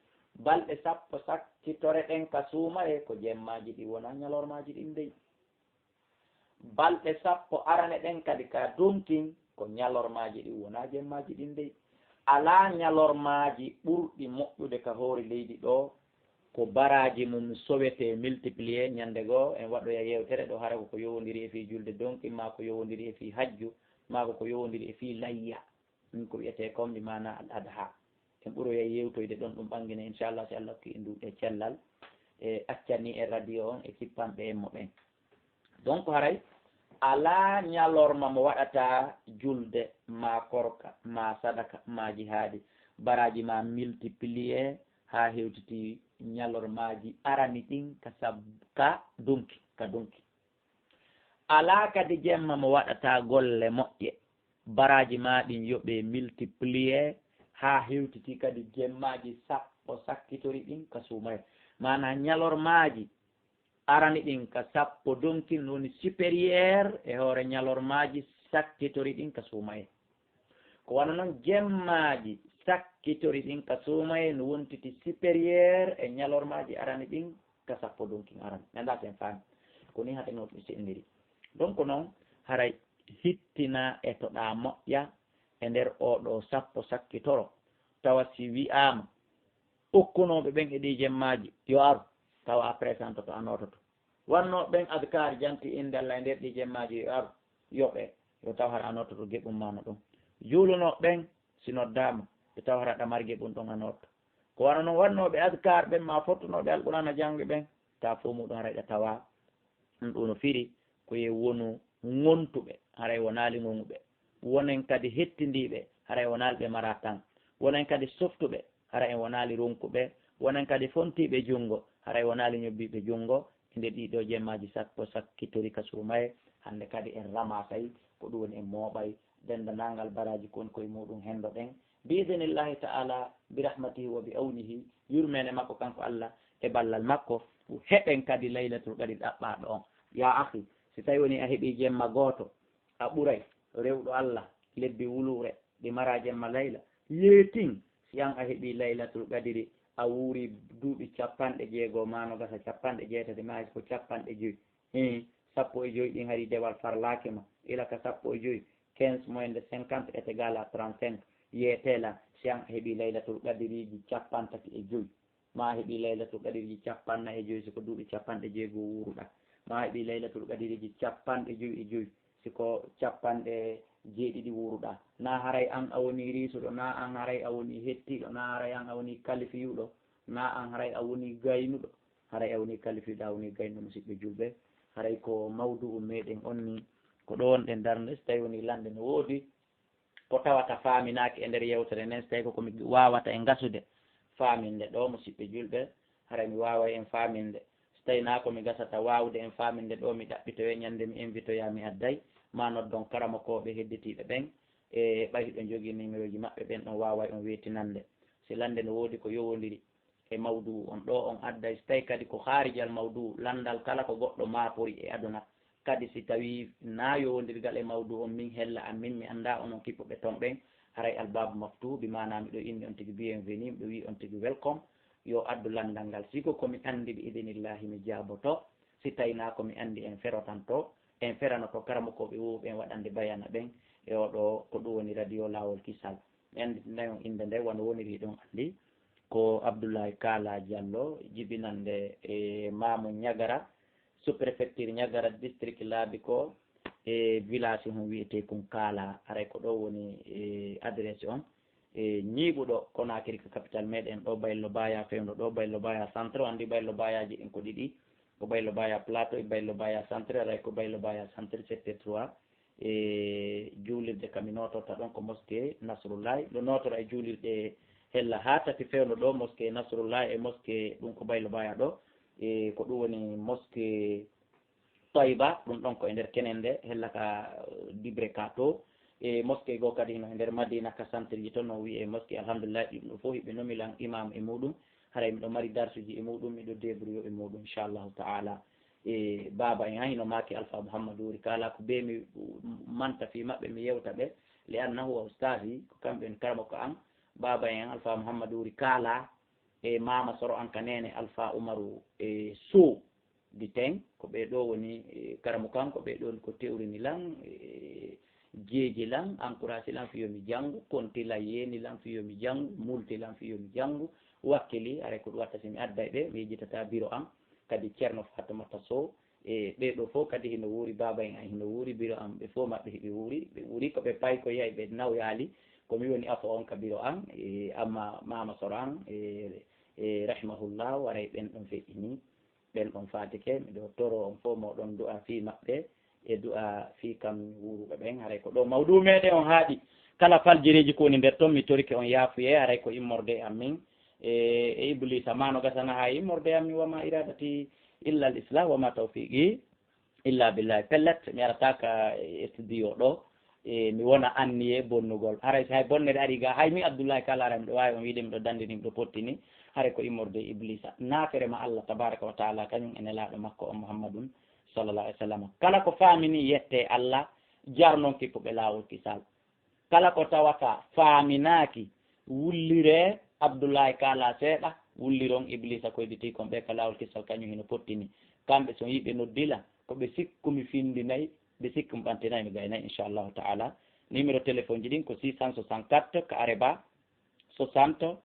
balɗe sappo sakkitore ɗen ka suumaye ko jemmaaji ɗin, wonaa ñalormaaji ɗin dey. Balɗe sappo arane ɗen kadi ka donkin ko ñalormaaji ɗin, wonaa jemmaaji ɗin dey. Alaa ñalormaaji ɓurɗi moƴƴude ka hoore leydi ɗo, ko baraaji mum sowetee, multiplier. Ñannde goo en waɗoya yeewtere ɗo, hara ko ko yowondiri e fii julde donkin, maa ko yowondiri e fii hajju, maa ko ko yowondiri e fii layya. Min ko wi'etee kon bi maana al adha. En ɓuroyay yewtoyde ɗon, ɗum ɓangine, inchallah, si Allah hokki en duuɓi e cellal. E accani e radio on e kippanɓe en mo ɓen. Donc haray alaa ñalorma mo waɗata julde, ma korka, ma sadaka, ma jihaadi. Baraaji ma multiplier haa hewtiti ñalormaaji arani ɗin ka sab-, ka dunki, ka dunki. Alaa kadi jemma mo waɗata golle moƴƴe. Baraaji ma ɗin yo ɓe multiplier haa hewtiti kadi jemmaaji sappo sakkitori ɗin ka suumaye. Maanaa ñalormaaji arani ɗin ka sappo donkin no woni supérieur e hoore ñalormaaji sakkitori ɗin ka suumaye. Ko wano non jemmaaji sakkitori ɗin ka suumaye no wontiti supérieur e ñalormaaji arani ɗin ka sappo donkin arani. Mi anndaa si en faami. Ko nii hatenoo ɗum seɗndiri. Donc non, haray hittina e to ɗaa moƴƴa e nder oo ɗoo sappo sakkitoro. Tawa si wi'aama okkunooɓe ɓen e ɗii jemmaaji yo aru, tawa a présentoto, a noototo. Wannooɓe ɓen adkaar janti innde Alla e nder ɗii jemmaaji yo aru, yoɓee, yo taw hara a noototo geɓum maa no ɗum. Juulunooɓe ɓen si noddaama, yo taw hara ɗa mari geɓum ɗon a nootto. Ko wano non wannooɓe adkaar ɓen maa fottunooɓe Alqur'aana jannge ɓen, taa fow muuɗum haray ɗa tawaa. Ɗum ɗum no firi ko yo wonu ŋontuɓe, haray wonaali ŋoŋuɓe. Wonen kadi hettindiiɓe, haray wonaali ɓe maraa tan. Wonen kadi softuɓe, haray en wonaali ronkuɓe. Wonen kadi fontiiɓe junngo, haray wonaali ñobbiiɓe junngo. E nder ɗii ɗoo jemmaaji sappo sakkitori ka suumaye, hannde kadi en ramaasay, ko ɗum woni en mooɓay denndanangal baraaji ko woni koye muuɗum henndoɗen. Bi idnillahi ta'ala, bi rahmatihi wa bi awnihi, yurmeende makko kanko Alla e ballal makko, heɓen kadi laylatul qadri ɗaɓɓaaɗo on. Yaa akhi, si tawi woni a heɓii jemma gooto, a ɓuray rewɗo Alla, lebbi wuluure, ɗi maraa jemma layla. Yeetin, si an a heɓii laylatul qadri, a wuuri duuɓi capanɗe jeego, maa no gasa capanɗe jeetati, maa hay ko capanɗe joy. Hii, sappo e joy ɗin hari dewal farlaaki ma, ila ka sappo e joy, quinze moins de cinquante est égal à trente-cinq. Yeetee lan, si an a heɓii laylatul qadriiji capantati e joy, maa a heɓii laylatul qadriiji capanɗe e joy, si ko duuɓi capanɗe jeego wuuruɗaa, maa a heɓii laylatul qadriiji capanɗe joy e joy, si ko capanɗe jeeɗiɗi wuuruɗaa. Naa haray an a wonii riisuɗo, naa an haray a wonii hettiiɗo, naa haray an a wonii kalifiyuɗo, naa an haray a wonii gaynuɗo. Haray a wonii kalifiiɗo, a wonii gaynuɗo, musiɓɓe julɓe. Haray ko mawdu'u meɗen on ni, ko ɗo wonɗen darnde, so tawi wonii lanɗe no woodi, ko tawata faaminaaki e nder yewtere nden, so tawi ko ko mi waawata e ngasude faaminde ɗo, musiɓɓe julɓe, haray mi waaway en faaminde. So tawi naa ko mi gasata waawude en faaminde ɗo, mi ɗaɓɓitoye ñande mi invitoya mi adday, ma noddon karamokooɓe hedditiiɓe ɓen, e ɓay hiɗon jogii numéroji maɓɓe ɓen, ɗon waaway on weetinande. Si lanɗe no woodi ko yowondiri e mawduu on ɗo on adday, so tawi kadi ko haarijal mawduu, lanndal kala ko goɗɗo maapori e aduna. Kadi si tawii naa yowondirgal e mawduu on, min hella an, min mi anndaa onon kippuɓe ton ɓen, haray albaabu maftuu, bi maanaa miɗo inni on tigi bienvenue, miɗo wii on tigi welcome, yo addu lanndal ngal. Si ko ko mi anndi bi idinillahi mi jaaboto, si tawi naa ko mi anndi en ferotanto, en feranoto karamokooɓe woowuɓe en waɗande bayana ɓen, e oo ɗo ko ɗum woni radio Laawol Kisal. Mi annditinayi on innde nde wano woniri hiɗon anndi. Ko Abdoulaye Kala Diallo, jibinannde e Maamu Ñagara, sous-préfecture Ñagara, district Labiko, e village hon wiyetee kon Kala. Haray ko ɗo woni, e, adresse on. E, ñiiɓuɗo Conakry ko capital meɗen ɗo, Baylo Baya fewndo ɗo, Baylo Baya centre, anndi Baylo Bayaji ɗin ko ɗiɗi. Ko Baylo Baya Plateau e Baylo Baya centre, haray ko Baylo Baya centre, secteur trois. E juulirde ka mi nootorta ɗon ko mosquée Nasrullahi. Ɗo nootora e juulirɗe hella haa tati fewndo ɗo, mosquée Nasrullahi e mosquée ɗum ko Baylo Baya ɗo. E ko ɗum woni mosquée Toyba, ɗum ɗon ko e nder kenen nde, hella ka, eh, Dibre ka to. E mosquée goo kadi hino e nder Madina ka centre ji toon, no wi'ee mosquée Alhamdulillah, ɗum ɗo fof hiɓe nomi lan imam e muɗum. Haray miɗo mari darsuji e muɗum, miɗo débrouillé e muɗum, inchallahu ta'ala. E baaba en han hino maaki Alfa Muhammadu Wuri Kaala, ko bee mi manta fii maɓɓe, mi yewta ɓe, li annahu wa ustaasi, ko kamɓe en karamoko an. Baaba en Alfa Muhammadu Wuri Kaala, e maama soro an ka neene Alfa Umaru e Sow di ten, ko ɓee ɗoo woni, e, karamoko an, ko ɓee ɗoo ko tewrini lan, e, jeeji lan, encourage lan fii yo mi janngu, konti lan, yeeni lan fii yo mi janngu, multi lan fii yo mi janngu, wakkili, haray ko ɗum watta si mi adday ɓe, mi yejjitata biro an, kadi Ceerno Faatumata Sow, e ɓee ɗoo fof kadi hino wuuri, baaba en an hino wuuri, biro an ɓe fof maɓɓe hiɓe wuuri, ɓe wuuri ko ɓe payi ko yahi ɓe nawyaali, ko mi woni afo on ka biro an, e amma maama soro an, e, e rahimahullah, waray ɓen ɗon feƴƴini, ɓen ɗon faatike, miɗo toro on fof moɗon du'a fii maɓɓe, e du'a fii kam wuuruɓe ɓen, haray ko ɗo mawduu meɗen on haaɗi. Kala faljireeji ko woni nder ton, mi torike on yaafuye, haray ko immorde e an min, e, e Ibliisa, ma no gasana haa immorde e an min, wa ma iradati illa al islah, wa ma tawfiqi illa billahi. Pellet, mi arata ka studio ɗo, e, mi wona anniye bonnugol. Haray si hay bonnere ari ga, hay mi Abdullahi Kaala, haray miɗo waawi on wiide miɗo dandini, miɗo pottini, haray ko immorde e Ibliisa. Naafere ma Allah tabaraka wa taala, kañum e nelaaɗo makko on Muhammadun sallallahu alaihi wasallam. Kala ko faamini yette Allah, jarnon kippuɓe laawol kisal. Kala ko tawata faaminaaki, wulliree Abdullahi Kaala seeɗa, wulliron Ibliisa koyditii kon ɓe ka laawol kisal, kañum hino pottini. Kamɓe so yiɓe noddi lan, ko ɓe sikku mi findinay, ɓe sikku mi ɓantinay, mi gaynay, inchallahu taala. Numéro téléphone ji ɗin ko six cent soixante-quatre, ka areba, soixante,